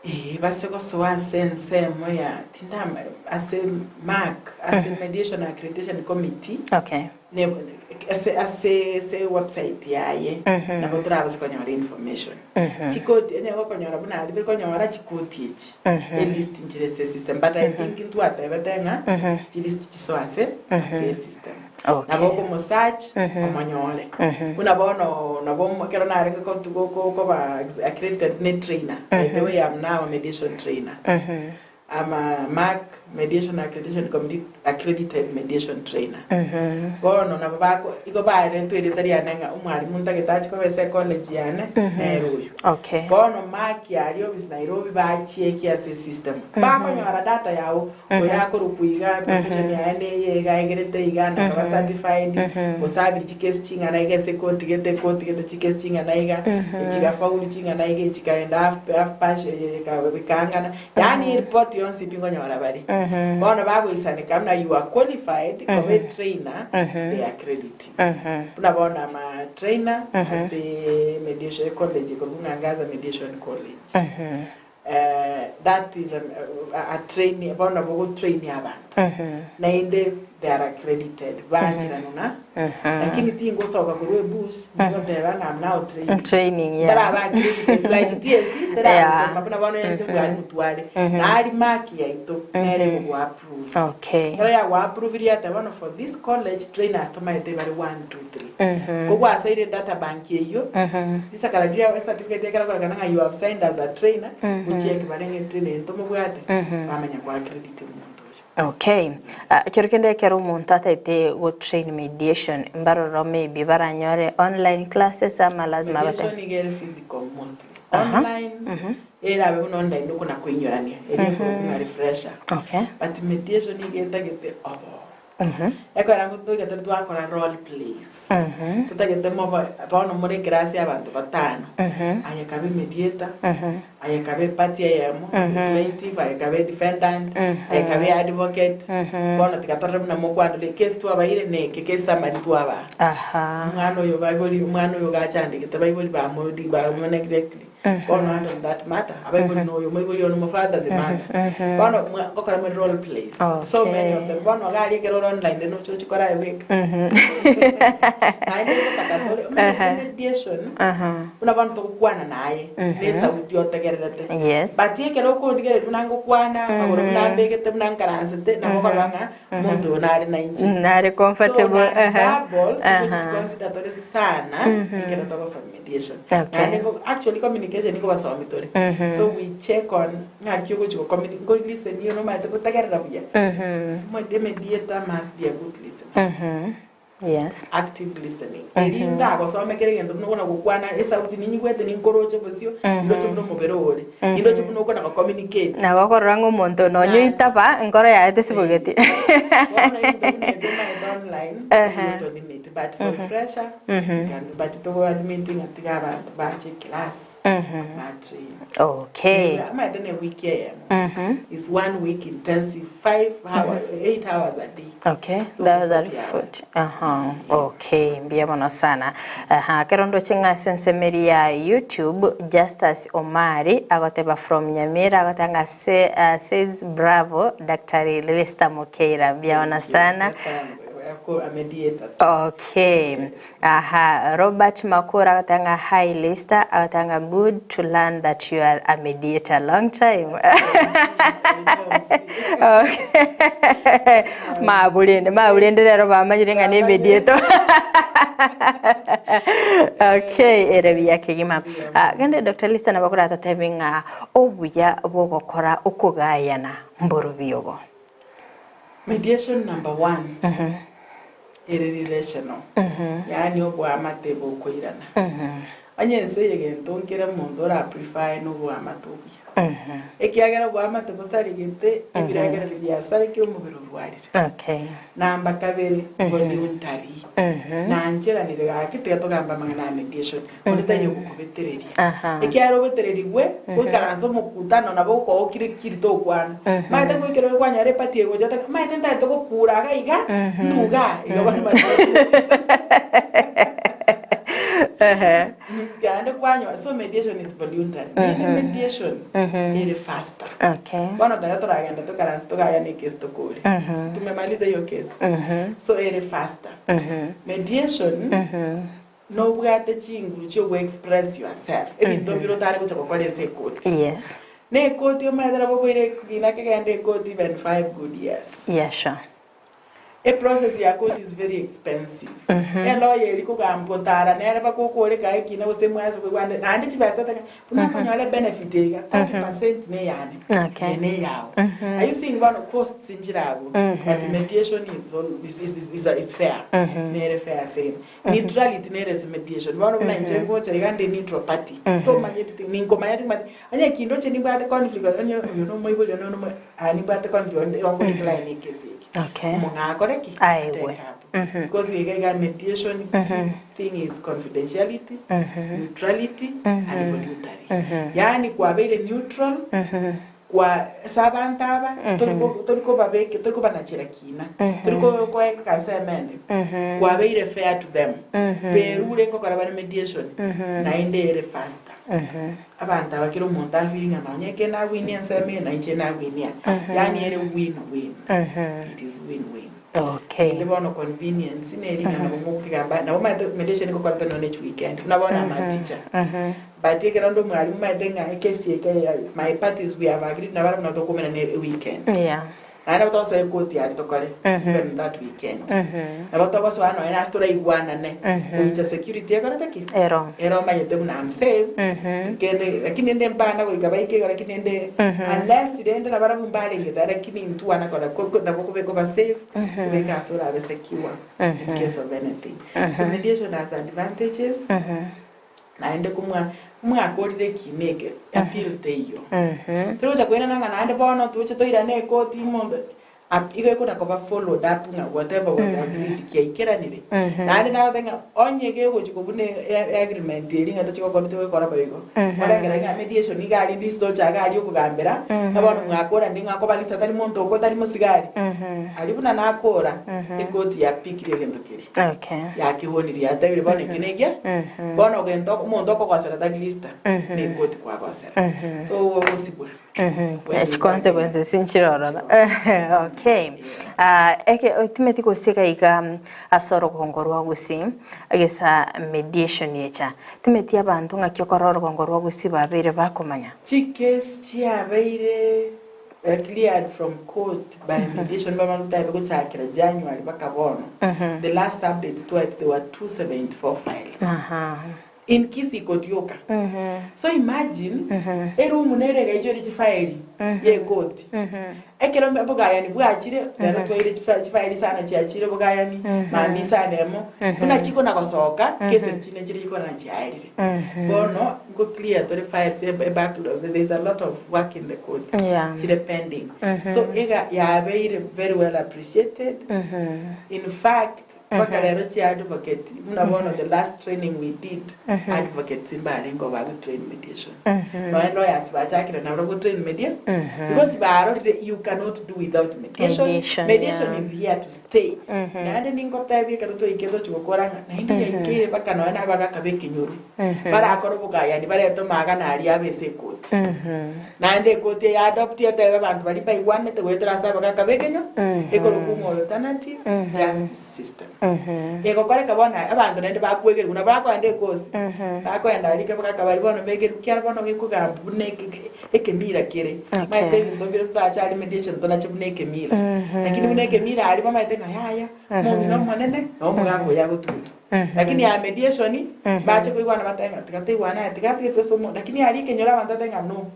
[SPEAKER 2] Ee, base gosoa ase ensemo ya tindama ase MAC ase Mediation Accreditation Committee
[SPEAKER 1] Okay.
[SPEAKER 2] ne ase ase ase website yaye nabo torabase konyora information. Chikoti onye gokonyora buna aria bikonyora chikoti echi elist nchire ase esystem but I think ntwatebete ng'a chilist chisoe ase ase esystem.
[SPEAKER 1] Okay.
[SPEAKER 2] Nabo okomosearch omonyore. Buna bono nabo omo ekero narenge ko ko ko koba accredited ne trainer by the way I'm now a mediation trainer. I'm a MAC, Mediation Accreditation Committee accredited mediation trainer. Bono nabo bako igo baeretwe erieta riane ng'a omwalimu ntagete ache koba ase ecollege yane nere oyo.
[SPEAKER 1] Okay.
[SPEAKER 2] Bono MAC aria office Nairobi bachieki ase esystem. Bakonyora data yago oyo akorokwa iga, profession yaye neye iga aegerete iga nakaba certified, gose abiri chikesi ching'ana iga ase ekoti gete ekoti gete chikesi ching'ana iga, echigafaulu ching'ana iga echikaenda half half partial ekaang'ana. Yaani eripoti yonsi pi nkonyora bare. Bono bagoisaneka buna you are qualified koba e trainer, they accredit you. Buna bono am a trainer ase mediation college ekorokwa ng'a Gaza Mediation College. That is a, a train bono nabo ogotrainia abanto. Naende they are accredited, baancherana na lakini tingosoka korwa ebush nchigoteba ng'a I'm now training.
[SPEAKER 1] Training, yeah.
[SPEAKER 2] Ntaraba accredited, it's like TSC teragotoma buna bono ente bwari motware. Nari mark yaito nere egogo approve.
[SPEAKER 1] Okay.
[SPEAKER 2] Ekero yago approve riateba bono for this college trainers tomaete bare 1 2 3. Ko gwasoire data bank eyio, risakara riria ecertificate ekero ekorekana ng'a you have signed as a trainer, gochieki bare ng'a etrainer eye ntomobwate, bamanya ko accredit omonto oyo.
[SPEAKER 1] Okay. Ah, kero kende ekero omonto ataete go train mediation, mbaroro maybe baranyore online classes ama lazima abate.
[SPEAKER 2] Mediation iga ere physical mostly.
[SPEAKER 1] Aha.
[SPEAKER 2] Online, erabe buna online okona koinyorania, eria ekorokwa ng'a refresher.
[SPEAKER 1] Okay.
[SPEAKER 2] But mediation iga etagete obo. Ekero totagete twakora role plays, totagete mobe bono more ekerasi abanto batano, aye kabe mediator, aye kabe eparty eyemo, plaintiff, aye kabe defendant, aye kabe advocate, bono tiga torore buna mokwanora ekesi twabaire na eke case summary twabaa. Omwana oyo baibori omwana oyo gachandegete baibori bamodi bamo neglect. Bono and on that matter, abaibori noyo omoibori one omo father the mother. Bono mwa ngokora more role plays. So many of them. Bono iga aria ekero ore online noche ochikore aye bweka. Naende ngotaka tore omanyete mediation buna bono togokwana naye na esauti otegererete.
[SPEAKER 1] Yes.
[SPEAKER 2] But ekero okondigereria buna ngokwana, amagoro buna mbegete buna nkaransete, nabo okorora ng'a omonto oyo nare nainche.
[SPEAKER 1] Nare comfortable.
[SPEAKER 2] So non-verbals, gochi consider tore sana ekero togosoma mediation.
[SPEAKER 1] Okay.
[SPEAKER 2] Naende ngo actually communication nigo basomi tore. So we check on ng'aki ogochi go communi go listen you nomanyete gotegerera buya. Omo- Mediator must be a good listener.
[SPEAKER 1] Yes.
[SPEAKER 2] Active listening. Eri ndagosome kera egento buna okona gokwana esauti ninyigwete ninkoroche bosio, nindoche buna omobere ore, nindoche buna okona go communicate.
[SPEAKER 1] Nabo okorora ng'a omonto nonya oitaba enkoro yaye tesibogeti.
[SPEAKER 2] Bono ebinto buna ebio omanyete online,
[SPEAKER 1] Ehe.
[SPEAKER 2] otolimit but for refresher, you can do but togo admit ng'a tiga abanto bache eclass. Batrain.
[SPEAKER 1] Okay.
[SPEAKER 2] Omanyete ne wiki eyemo. It's one week intensive, 5 hours, 8 hours a day.
[SPEAKER 1] Okay,
[SPEAKER 2] So
[SPEAKER 1] that, that
[SPEAKER 2] 40 hours.
[SPEAKER 1] foot. Aha, okay, mbuya mono sana. Aha, kero ndoche ng'a ase ensemeri ya YouTube, Justus Omari agoteba from Nyamira agoteba ng'a se, uh, says bravo Daktari Lester Mukeira. Mbuya mono
[SPEAKER 2] Thank you.
[SPEAKER 1] sana.
[SPEAKER 2] That's why I'm, I'm a mediator.
[SPEAKER 1] Okay. Aha, Robert Makura agoteba ng'a hi Lister, agoteba ng'a good to learn that you are a mediator long time. Okay. Maburende, maburende rero bamanyire ng'a ne mediator. Okay, ere buya kegima. Ah, gende Dr. Lister nabo koratotebi ng'a obuya bw'ogokora okogayana mborobi obo.
[SPEAKER 2] Mediation number one. Ere relational, yaani oboamate bokoirana. Onye ense eye gento nkere omonto ora prefer noboamate obuya. Ekiagera oboamate bosaregete, ebirengererio biasarekire omobere orwarire.
[SPEAKER 1] Okay.
[SPEAKER 2] Namba kabere, voluntary. Nancheranire gaki tiga togambe amang'ana a mediation, onde taiyo ogokobetereria.
[SPEAKER 1] Aha.
[SPEAKER 2] Ekiagera obetererigwe, goikaransa omokutano nabo okookire kiri tokwana. Maete goikera ore kwanyora eparty egocha oteba, maete ntagete gokura iga iga, nduga iga bono Naende kwanyora, so mediation is voluntary. Naende mediation ere faster.
[SPEAKER 1] Okay.
[SPEAKER 2] Bono tari toragenda tokaranse togayana ekesi tokore. Si tumemaliza hiyo kesi. So ere faster. Mediation Nobwate chinguru chi'ogoexpress yourself, ebinto mbire otare gocha gokora ase ekoti.
[SPEAKER 1] Yes.
[SPEAKER 2] Na ekoti omanyete nabo okoira ekina kegende ekoti even 5 good years.
[SPEAKER 1] Yeah, sure.
[SPEAKER 2] Eprocess ya court is very expensive. Elawyer eri kogamba gotara nere mpaka okore kaa ekina gose mwanse koigwana naende chibesa otaka buna okonyora ebenefit iga 30% neyane
[SPEAKER 1] Okay.
[SPEAKER 2] eye neyao. Are you seeing bono costs nchire abwo but mediation is, is, is, is, is fair nere fair ase Neutrality nere ase mediation. Bono buna inche ngocha iga nde neutral party, tomanyeti ti ninkomanya timanyeti, onye ekinto inche nimbwate conflict onye oyo nomoibori one nomo aa nimbwate conflict onde ongo decline ekesi eke.
[SPEAKER 1] Okay.
[SPEAKER 2] Omong'aa akore ki?
[SPEAKER 1] Aegwe.
[SPEAKER 2] Ateke abwo. Because iga iga mediation key thing is confidentiality, neutrality and voluntary. Yaani kwabeire neutral, Kwa ase abanto aba, tori ko- tori kobabeke tori kobanachera kina, tori ko- koeka ensemo ende, kwabeire fair to them, berure ngokora bare mediation, naende ere faster. Abanto aba kera omonto afeel ng'a nonye eke nagwinia ensemo eye, na inche nagwinia, yaani ere win win, it is win win.
[SPEAKER 1] Okay.
[SPEAKER 2] Naende bono convenience neri ng'a nabo mokegamba, nabo omanyete mediation ngokorete nonye ne chiweekend, buna bono am a teacher. But ekero onde omwalimu omanyete ng'a ekesi eke my parties we have agreed nabarabwo nabo tokoumera ne eweekend.
[SPEAKER 1] Yeah.
[SPEAKER 2] Naende nabo togosoa ekoti aria tokore even that weekend. Nabo togosoa nonya nase toraigwanane goicha security ekorete ki?
[SPEAKER 1] Ero.
[SPEAKER 2] Ero omanyete buna am safe, kende lakini ende mpana goika baike igo lakini ende unless rende nabarabwo mbarenge tayari lakini intwe wana kora ko ko nabo kobe koba safe, kobeka ase orabe secure in case of anything. So mediation has advantages. Naende komwa mwakorire ekiina eke, appeal teiyo. Togocha koirana ng'a naende bono toche toirane ekoti omonto ap igo ekona koba followed up ng'a whatever was agreed kiaikeranire. Naende nagoteba ng'a onye gegochi kobuna e- e agreement eria ng'a tochi gokora tochi gokora boigo, orekere ng'a mediation iga aria ndisi tocha iga aria okogambera, ng'a bono mwakoranirie ng'a akobalisa tari monto okwo tari mosigari. Aria buna nakora, ekoti yapikire egento keria.
[SPEAKER 1] Okay.
[SPEAKER 2] Yakebonirie yatebire bono eke nekia bono gento omonto okogosera tari lista nekoti kwagosera so ogosibwa When you
[SPEAKER 1] Consequences nchirororo okay Ah, eke otimeti gosika iga ase orogongo rwa gusii gesa mediation echa timeti abanto ng'aki okora orogongo rwa gusii babeire bakomanya
[SPEAKER 2] Chikesi chiabeire Cleared from court by mediation babagotabe gochakera January baka bono the last updates twaete there were 274 files in Kisii court yoka so imagine eroom nere egaichore chifaeli. Y'ekoti. Ekero obogayani bwachire, rero twaire chifaili sana chiachire obogayani, mambia isano emo, buna chikona gosoka, cases chinde nchire chikona chiaerire. Bono, nko clear tore files e backlog, there is a lot of work in the courts, chire pending. So iga yabeire very well appreciated, in fact, Mpaka rero chi advocate buna bono the last training we did advocates mbarenge obago train mediation nonya lawyers bachakire nabwo go train media because barorire you cannot do without mediation
[SPEAKER 1] Mediation,
[SPEAKER 2] mediation
[SPEAKER 1] yeah.
[SPEAKER 2] is here to stay naende ningotebia ekero twaikire tochi gokora ng'a naende yaikeire mpaka nonya na abagaka ba ekenyoro barakore obogayani barete omagana aria abe ase ekoti Naende ekoti eye adopt etebe abanto baria mbaigwanete goetera ase abagaka b'ekenywa, ekorokwa ng'a alternative justice system. Egokoreka bono abanto naende bakwegerigwa, nabo bakoenda ekosi, bakoenda aria abagaka baria bono begerwe ekiagera bono gekogambwa buna ekemira kere. Omanyete ebinto mbire totache aria mediation tonache buna ekemira. Lakini buna ekemira aria bamaete ng'a yaya, omong'ina omonene na omogaka oyo agotugutwa. Lakini ya mediation bache koigwana batebe ng'a tiga toigwane aya tiga tige twese omo lakini aria ekenyoro abanto batebe ng'a no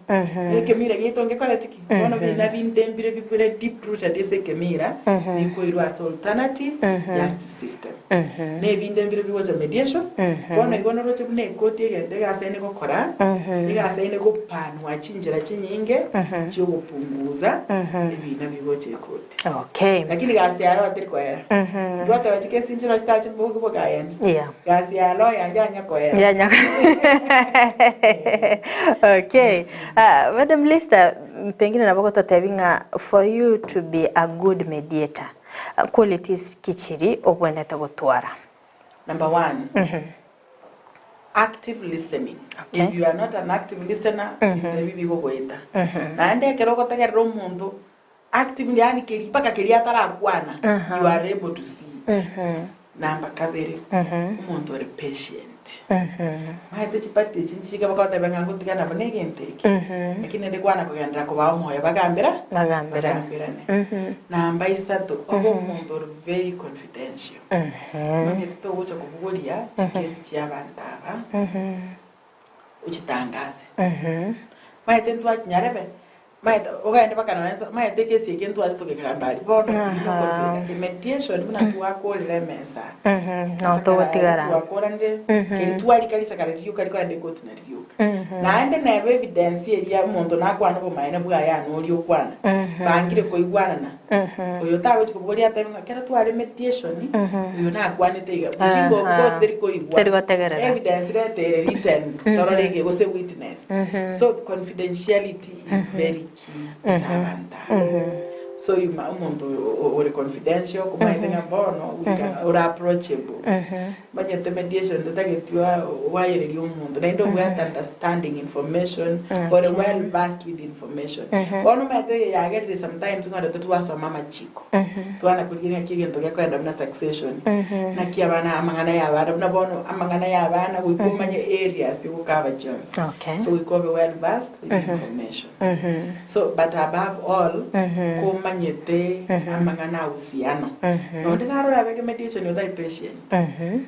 [SPEAKER 2] ekemira giaito ngekoreti ki? Bono bina binto mbire bibire deep rooted ase ekemira bikoirwa ase alternative justice system. Na ebinde mbire bigocha mediation bono igo noroche buna ekoti egento egasaine gokora egasaine gopanwa chinchera chinyinge chiogopunguza ebina bigocha ekoti.
[SPEAKER 1] Okay.
[SPEAKER 2] Lakini gasi ya lawyer teri koera. Twateba chikesi nchire chitache mbogi bogayani.
[SPEAKER 1] Yeah.
[SPEAKER 2] Gasi ya lawyer yanya koera.
[SPEAKER 1] Yanya. Okay. Madam Lister, pengine nabo gototebi ng'a for you to be a good mediator, qualities ki chiri obwenerete gotwara?
[SPEAKER 2] Number one, active listening.
[SPEAKER 1] Okay.
[SPEAKER 2] If you are not an active listener, ebi bigogoeta. Naende ekero ogotegerera omonto Active yaani keria mpaka keria atarakwana you are able to see it. Number kabere omonto ore patient. Maete chipati echi nchike bakoteba ng'a ngotiga nabo na egento eke lakini naende kwana kogenderera kobaa omoyo bagambera
[SPEAKER 1] Bagambera.
[SPEAKER 2] bagambirane. Namba isato obe omonto ore very confidential. Omanyete togocha kobogoria chikesi chia abanto aba ochitangase. Maete ntwachinyarebe Maete ogende mpaka nonya nse maete ekesi eke ntwache togekagamba aria bono
[SPEAKER 1] Aha.
[SPEAKER 2] mediation buna twakorire emesa
[SPEAKER 1] No togotigara.
[SPEAKER 2] twakoranire keri twarika risakara rioka rikoenda ekoti nari rioka naende neba evidence eria omonto nakwana obomaene bwaye aa noria okwana bangire koigwanana oyo tagochi kobogoria atebe ng'a ekero tware mediation oyo nakwanete iga ojinga obwo koti teri koigwa
[SPEAKER 1] Teri gotegerera.
[SPEAKER 2] evidence reta ere written torore ege gose witness So confidentiality is very key ase abanto aba. So you ma omonto ore confidential okomaete ng'a bono we can ore approachable. Manyete mediation totageti oayereria omonto naende obwate understanding information ore well versed with information. Bono omanyete eye yagerire sometimes ng'a totwasoma amachiko twana korigereria ng'aki egento gekoenda buna succession naki abana amang'ana ya abana buna bono amang'ana ya abana goika omanye areas ogokaba chionsi.
[SPEAKER 1] Okay.
[SPEAKER 2] So goika obe well versed with information. So but above all komanyete amang'ana a uhusiano. Nonde narora abeke mediation otari patient.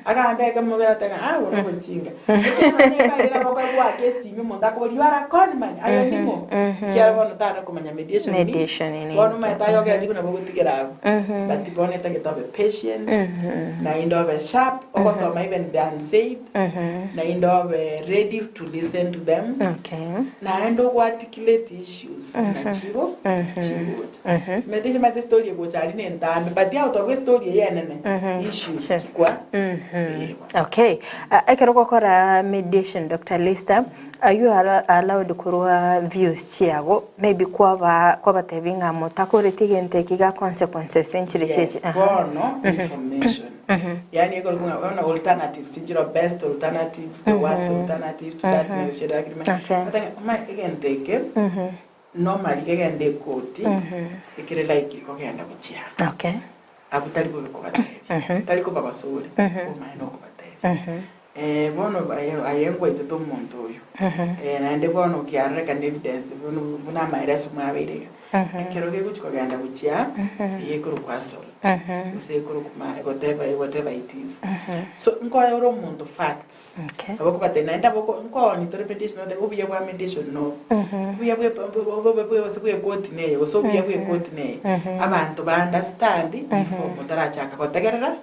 [SPEAKER 2] Agambe ekemobe atebe ng'a ah obo nobochinga. Ekiagera nonye efaile nabo okoegwa esimi omonto akobori you are a con man aye ning'o? Ekiagera bono tana komanya mediation ni
[SPEAKER 1] Mediation ni
[SPEAKER 2] bono omanyete aye ogechi buna bogotigera abwo. But bono etagete obe patient naende obe sharp ogosoma even the unsaid. Naende obe ready to listen to them,
[SPEAKER 1] Okay.
[SPEAKER 2] naende ogo articulate issues buna chigo chigocha. Omanyete chimanyete estory egocha aria na entambe but out of estory eye enene issues chikwa eeh.
[SPEAKER 1] Okay. Ekero ogokora mediation Doctor Lister, are you allowed korwa views chiago maybe kwaba kwabatebia ng'a motakoreti egento eke iga consequences nchire
[SPEAKER 2] Yes,
[SPEAKER 1] chiachi?
[SPEAKER 2] bono information. Yaani ekorokwa ng'a bono alternatives nchire best alternatives, the worst alternatives to that negotiated agreement.
[SPEAKER 1] Okay.
[SPEAKER 2] But omanye egento eke normally kegende ekoti ekere likely kogenda gochia
[SPEAKER 1] Okay.
[SPEAKER 2] abwo tari bobe kobatebia tari kobabasore omanye nokobatebia Eh, bono aye aye ngwaitete omonto oyo Eh, naende bono kiarorekana evidence bono buna amaereso mwabeire iga. Ekero gegochi kogenda gochia eye ekorokwa assault gose ekorokwa ma whatever whatever it is. So nkoe ore omonto facts
[SPEAKER 1] Okay.
[SPEAKER 2] nabo okobatebia naende nabo oko nkooni tore mediation obatebie obuya bwa mediation nobo, obuya bwe obobe bwe gose bwa ekoti neye gose obuya bwa ekoti neye, abanto ba understand before motarachaka gotegerera,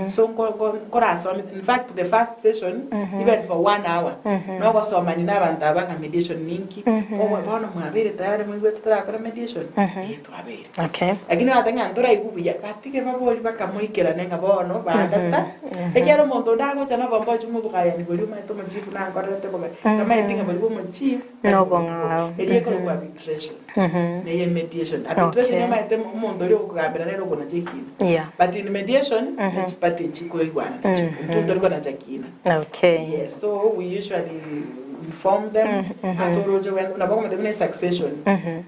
[SPEAKER 2] so nko nko nkorasome in fact the first session even for one hour nogosomania na abanto aba ng'a mediation ninki, obo bono mwabeire tayari moigwete torakore mediation? Ee twabeire.
[SPEAKER 1] Okay.
[SPEAKER 2] Lakini bateba ng'a ntoraigwe buya, batige baborie bakamoikerane ng'a bono ba understand. Ekiagera omonto onde agocha nobomba ochia omobogayani boria omanyete omochief nankorerete bobe, tamanyeti ng'a boria bwa omochief tari
[SPEAKER 1] Nobong'ao.
[SPEAKER 2] Eria ekorokwa arbitration, neye mediation. Arbitration
[SPEAKER 1] Okay.
[SPEAKER 2] omanyete omonto oria ogokogambera nere okonacha ekina.
[SPEAKER 1] Yeah.
[SPEAKER 2] But in mediation, ne chiparty nchikoigwana nachio, intwe ntori konacha kina.
[SPEAKER 1] Okay.
[SPEAKER 2] Yes, so we usually inform them ase oroche rwe nabo okomotebia buna esuccession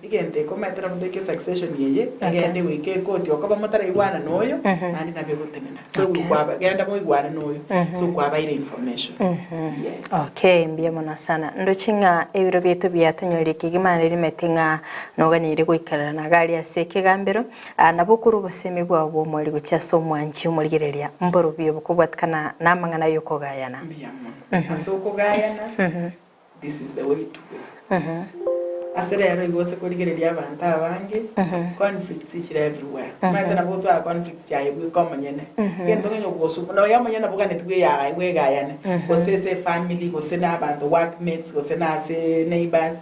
[SPEAKER 2] egento eke omanyete nabo toike succession eye egende goika ekoti okoba motaraigwana na oyo naende nabo egotenena so
[SPEAKER 1] Okay.
[SPEAKER 2] kwaba genda moigwane na oyo so kwabaire information yes.
[SPEAKER 1] Okay, mbuya mono sana. Ndoche ng'a ebiro biaito biatonyorire kegima naende rimete ng'a noganire goikarana iga aria ase ekegambero. Aa nabo okorwa obosemi bwao bw'omweri gochia ase omwanchi omorigereria mborobio bokobwatikana namang'ana y'okogayana.
[SPEAKER 2] Mbuya mono ase okogayana this is the way to go ase rero igo ose korigereria abanto abange conflicts chire everywhere omanyete nabo otwara conflicts aye bweka omonyene egento ng'a onye gosuka nonya omonyene nabo oganeti bweyaga bwegayane gose ase efamily gose na abanto workmates gose na ase neighbours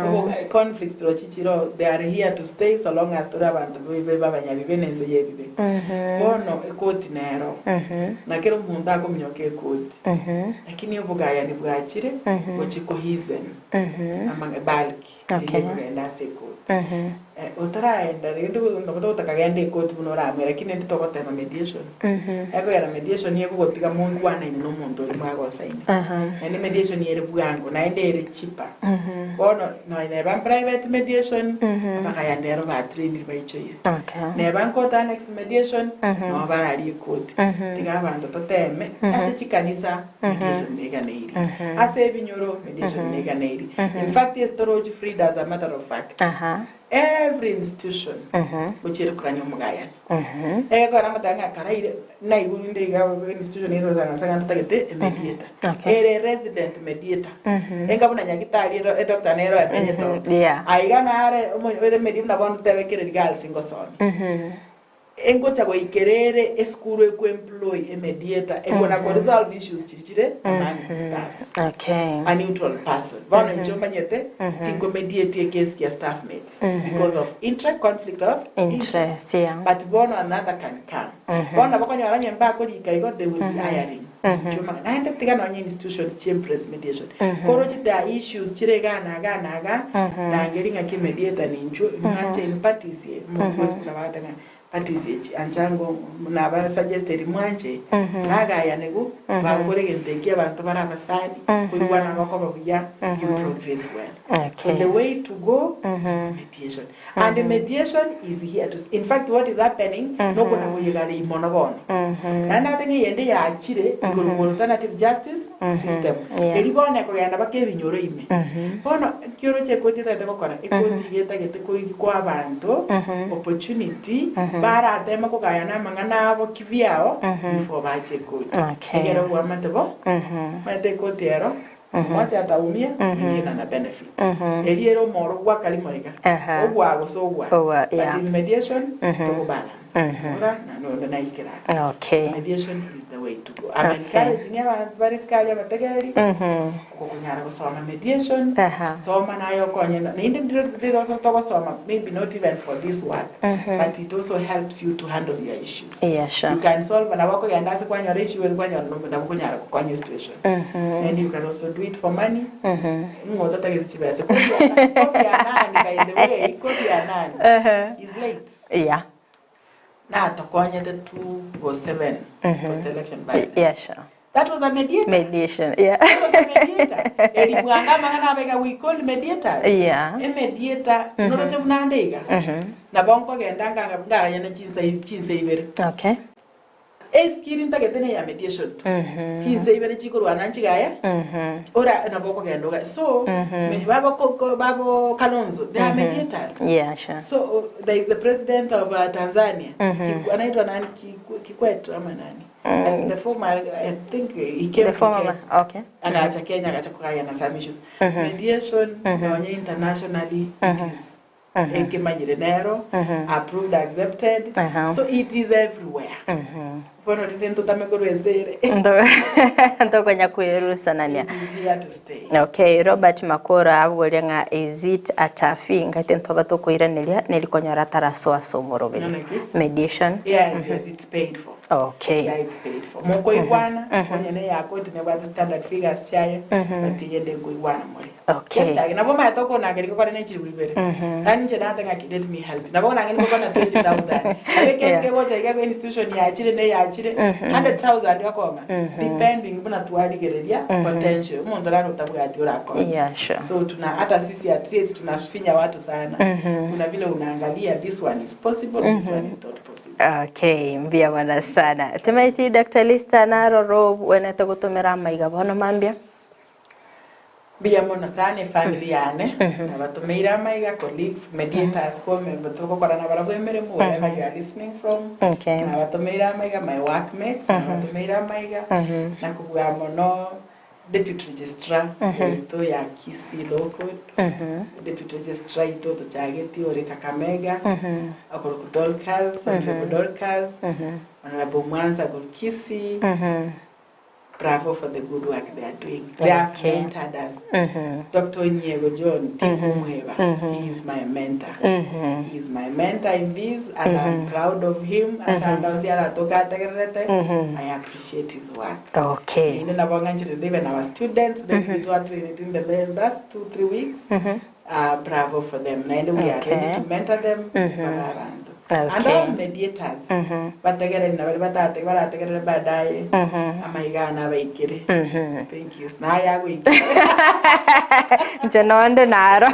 [SPEAKER 2] obo conflicts rochi chiroo they are here to stay so long as tore abanto be abanyabibe na ense y'ebibe. Bono ekoti nero, na kera omonto akominyoka ekoti, lakini obogayani bwachire gochia kohizen amang'a bulk eria ekogenda ase ekoti. Otaraenda rende nabo togotaka genda ekoti buna oramwe lakini rende togoteba mediation. Ekogera mediation egogotiga moigwanaine na omonto oria mwagosaine. Naende mediation ere bwango naende ere cheaper. Bono nonya neba private mediation abagayani rero ba trainiri baichoire. Neba court annex mediation nabo bararie court. Tiga abanto toteme ase chikanisa mediation neganeirie. Ase ebinyoro mediation neganeirie. In fact ase torochi Frida as a matter of fact. Every institution gochia ere korania omogayani. Egekogera amotebia ng'a karaire naigwe rinde iga institution eye togosanga ase ng'a ntotagete emediator. Ere resident mediator. Enga buna nyagitari ero edoctor nero emenyete oo.
[SPEAKER 1] Yeah.
[SPEAKER 2] Aiga nare omo ere mediator buna bono totebe kere rigals ngosomia. Engocha goikera ere esukuru ekoemploy emediator ekona ko resolve issues chiria chire among staffs.
[SPEAKER 1] Okay.
[SPEAKER 2] A neutral person. Bono inche omanyete tinkomediatia ecase kia staff mates because of intre conflict of interest.
[SPEAKER 1] Interest, yeah.
[SPEAKER 2] But bono another can come. Bono nabo okonyora onye mbakorika igo they will be hiring. Inche omanye naende tiga nonye institutions chia embrace mediation. Koroche there are issues chire igaa na igaa na igaa, rangeria ng'aki emediator ninchwe mwanche in parties omonto bwe esukuru nabo agoteba ng'a parties echi ancha ngo naba suggesteri mwanche nagayane go bakore egento eki abanto bare abasani koigwana bakoba buya you progress well. So
[SPEAKER 1] Okay.
[SPEAKER 2] the way to go is mediation and mediation is here to in fact what is happening nokona koyegarei mono bono. Naende nagoteba ng'a eyende yachire igoro bwa alternative justice system
[SPEAKER 1] Yeah.
[SPEAKER 2] eri bono ekogenda mpaka ebinyoro ime. Bono ekio oroche ekoti etagete gokora, ekoti iga etagete koi koa abanto opportunity barateme kogayana amang'ana abo kibiao before bache ekoti.
[SPEAKER 1] Okay.
[SPEAKER 2] Ekero bwamate bo, omanyete ekoti ero, mmoja ataumia, mwingine ana benefit. Eria ere omoro gwakarimo iga,
[SPEAKER 1] Aha.
[SPEAKER 2] ogwa gose ogwa.
[SPEAKER 1] Ogwa,
[SPEAKER 2] But
[SPEAKER 1] yeah.
[SPEAKER 2] in mediation, togobalance. Ora na nonde naikera ake.
[SPEAKER 1] Okay.
[SPEAKER 2] Mediation is the way to go. I'm
[SPEAKER 1] Okay.
[SPEAKER 2] encouraging abanto bare sikari abategereri okonyara gosoma mediation
[SPEAKER 1] Aha.
[SPEAKER 2] soma naye okonye naende ndire ndire also togosoma maybe not even for this work but it also helps you to handle your issues.
[SPEAKER 1] Yeah, sure.
[SPEAKER 2] You can solve nabo okogenda ase kwanyora issue kwanyora nabo nabo okonyara gokonya situation. And you can also do it for money. Ng'o otatagete chibesa Kofi Annan, Kofi Annan by the way, Kofi Annan is late.
[SPEAKER 1] Yeah.
[SPEAKER 2] Natokonyete 207 post election violence.
[SPEAKER 1] Yeah, sure.
[SPEAKER 2] That was a mediator.
[SPEAKER 1] Mediation. Yeah.
[SPEAKER 2] That was a mediator. Eri bwanga amang'ana abaiga we call mediators.
[SPEAKER 1] Yeah.
[SPEAKER 2] Emediator noroche buna ande iga. Nabo nkogenda nganga ngagayana chinsa chinsa ibere.
[SPEAKER 1] Okay.
[SPEAKER 2] Eskill ntagete ne ya mediation tu. Chinse ibere chikorwana nchigaya, ora nabo okogenda oga so me babo ko ko babo Kalonzo they are mediators.
[SPEAKER 1] Yeah, sure.
[SPEAKER 2] So there is the president of Tanzania Kik- anaitwa nani Kik- Kikwete ama nani? The former I think he came
[SPEAKER 1] The
[SPEAKER 2] to
[SPEAKER 1] former
[SPEAKER 2] Kenya.
[SPEAKER 1] man. Okay.
[SPEAKER 2] Agacha Kenya agacha kogayana some issues. Mediation nonye internationally it is ekemanyire nero approved accepted so it is everywhere bono rinde ntotame korwa ense ere
[SPEAKER 1] Ntokonya kwerusanania.
[SPEAKER 2] It is here to stay.
[SPEAKER 1] Okay, Robert Makora aboria ng'a is it at a fee ngaite ntoba tokoiraneria nerikonyora atarasoa ase omoroberi.
[SPEAKER 2] Noneki?
[SPEAKER 1] Mediation.
[SPEAKER 2] Yes, yes, it's paid for.
[SPEAKER 1] Okay.
[SPEAKER 2] Yeah, it's paid for. Mokoigwana, onye ne ya koti nebwate standard figures chiaye, but eyende nkoigwana more.
[SPEAKER 1] Okay.
[SPEAKER 2] Just ake, nabo omanyete okonageria gokora ne chilifu ibere. Yaani inche nate ng'aki let me help you. Nabo onang'eni gokora 20,000. Nabo ekesi
[SPEAKER 1] Yeah.
[SPEAKER 2] kegocha iga iga institution yachire ne yachire, 100,000 okong'a, depending buna twarigereria potential. Omonto naro otabwati orakonye.
[SPEAKER 1] Yeah, sure.
[SPEAKER 2] So tuna hata sisi at least tunafinya watu sana. Kuna vile unaangalia this one is possible, this one is not possible.
[SPEAKER 1] Okay, mbuya mono sana. Timaeti Dr. Lister naroro obwenerete gotomera amaiga bono mambia.
[SPEAKER 2] Mbuya mono sana efamily yane, nabatomeire amaiga, colleagues, mediators, kome togokora nabarabwo emeremo wherever you are listening from,
[SPEAKER 1] Okay.
[SPEAKER 2] nabatomeire amaiga, my workmates, nabatomeire amaiga, na kobua mono deputy registrar oito ya Kisii Law Court, deputy registrar oito otochagetie ore Kakamega, okorokwa Dorcas, Honourable Dorcas, Honourable Mwanza korwa Kisii, Bravo for the good work they are doing. They have
[SPEAKER 1] Okay.
[SPEAKER 2] mentored us. Dr. Onyiego John Tikumweba, he is my mentor. He is my mentor in this and I'm proud of him. Ase ande onsi aratoke ategererete, I appreciate his work.
[SPEAKER 1] Okay.
[SPEAKER 2] Inde nabo ng'ancherete even our students that we trained in the last 2 3 weeks. Bravo for them. Naende we are
[SPEAKER 1] Okay.
[SPEAKER 2] ready to mentor them. Bara abanto. And
[SPEAKER 1] Okay.
[SPEAKER 2] all mediators. Bategereri na baria batate barategerere baadaye. Amaiga ane abaikere. Thank you. Naye agoikere.
[SPEAKER 1] Inche nonde naro.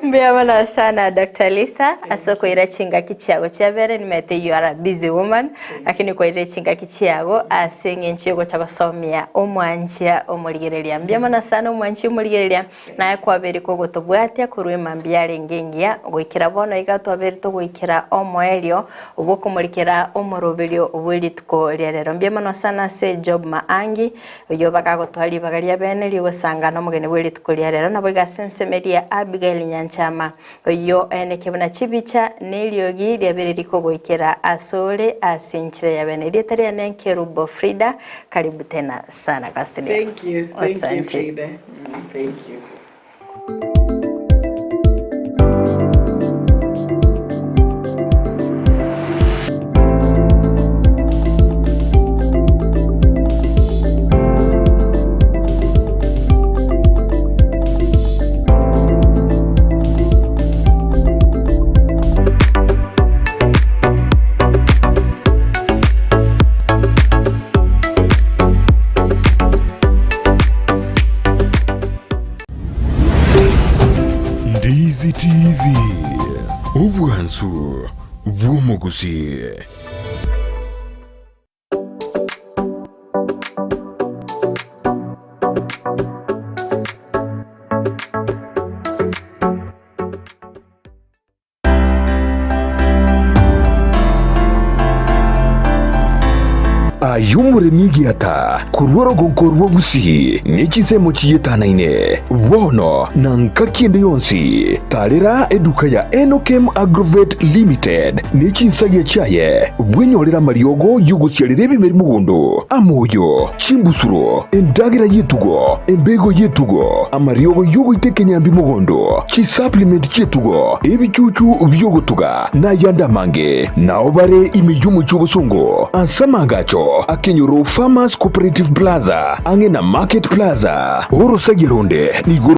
[SPEAKER 1] Mbuya mono sana Dr. Lisa ase okoira chingaki chiago chiabere nimanyete you are a busy woman lakini kwairire chingaki chiago ase eng'encho yogocha gosomia omwanchia omorigereria. Mbuya mono sana omwanchia omorigereria naye kwabeire kogotobwatia korwa emambia yarenge engiya goikera bono iga twabeire togoikera omoerio obwokomorikera omoroberio bwe rituko ria rero. Mbuya mono sana ase Job Maangi oyio bagagotoa ribaga ria bene riogosangana omogeni bwe rituko ria rero nabo iga ase ensemo eria Abigail Nyanchama oyio eneke buna chibicha na eriogi riabeire rikogoikera asore ase enchera ya bene. Erieta riane Nkerubo Frida, karibu tena sana kwa studio.
[SPEAKER 2] Thank you. Thank you,
[SPEAKER 1] Asante.
[SPEAKER 2] Frida. Thank you.
[SPEAKER 3] Ndizi TV, obwansu bw'omogusii. Aye omoremi egiata korwa orogonko rwa Gusii ne chinsemo chiyetanaine, bono na nkaki ende yonsi, tarera eduka ya Enokem Agrovet Limited ne chinsagia chiaye, bwenyorere amariogo y'ogosiarera ebimeri mogondo, amoyo, chimbusuro, endagera y'etugo, embego y'etugo, amariogo y'ogoita ekenyambi mogondo, chisupplement chi'etugo, ebichuchu bi'ogotuga, na ayande amange. Nao bare ime y'omochie obosongo ase amaagacho akenyoro Farmers Cooperative Plaza ang'e na Market Plaza. Orosagia ronde nigo.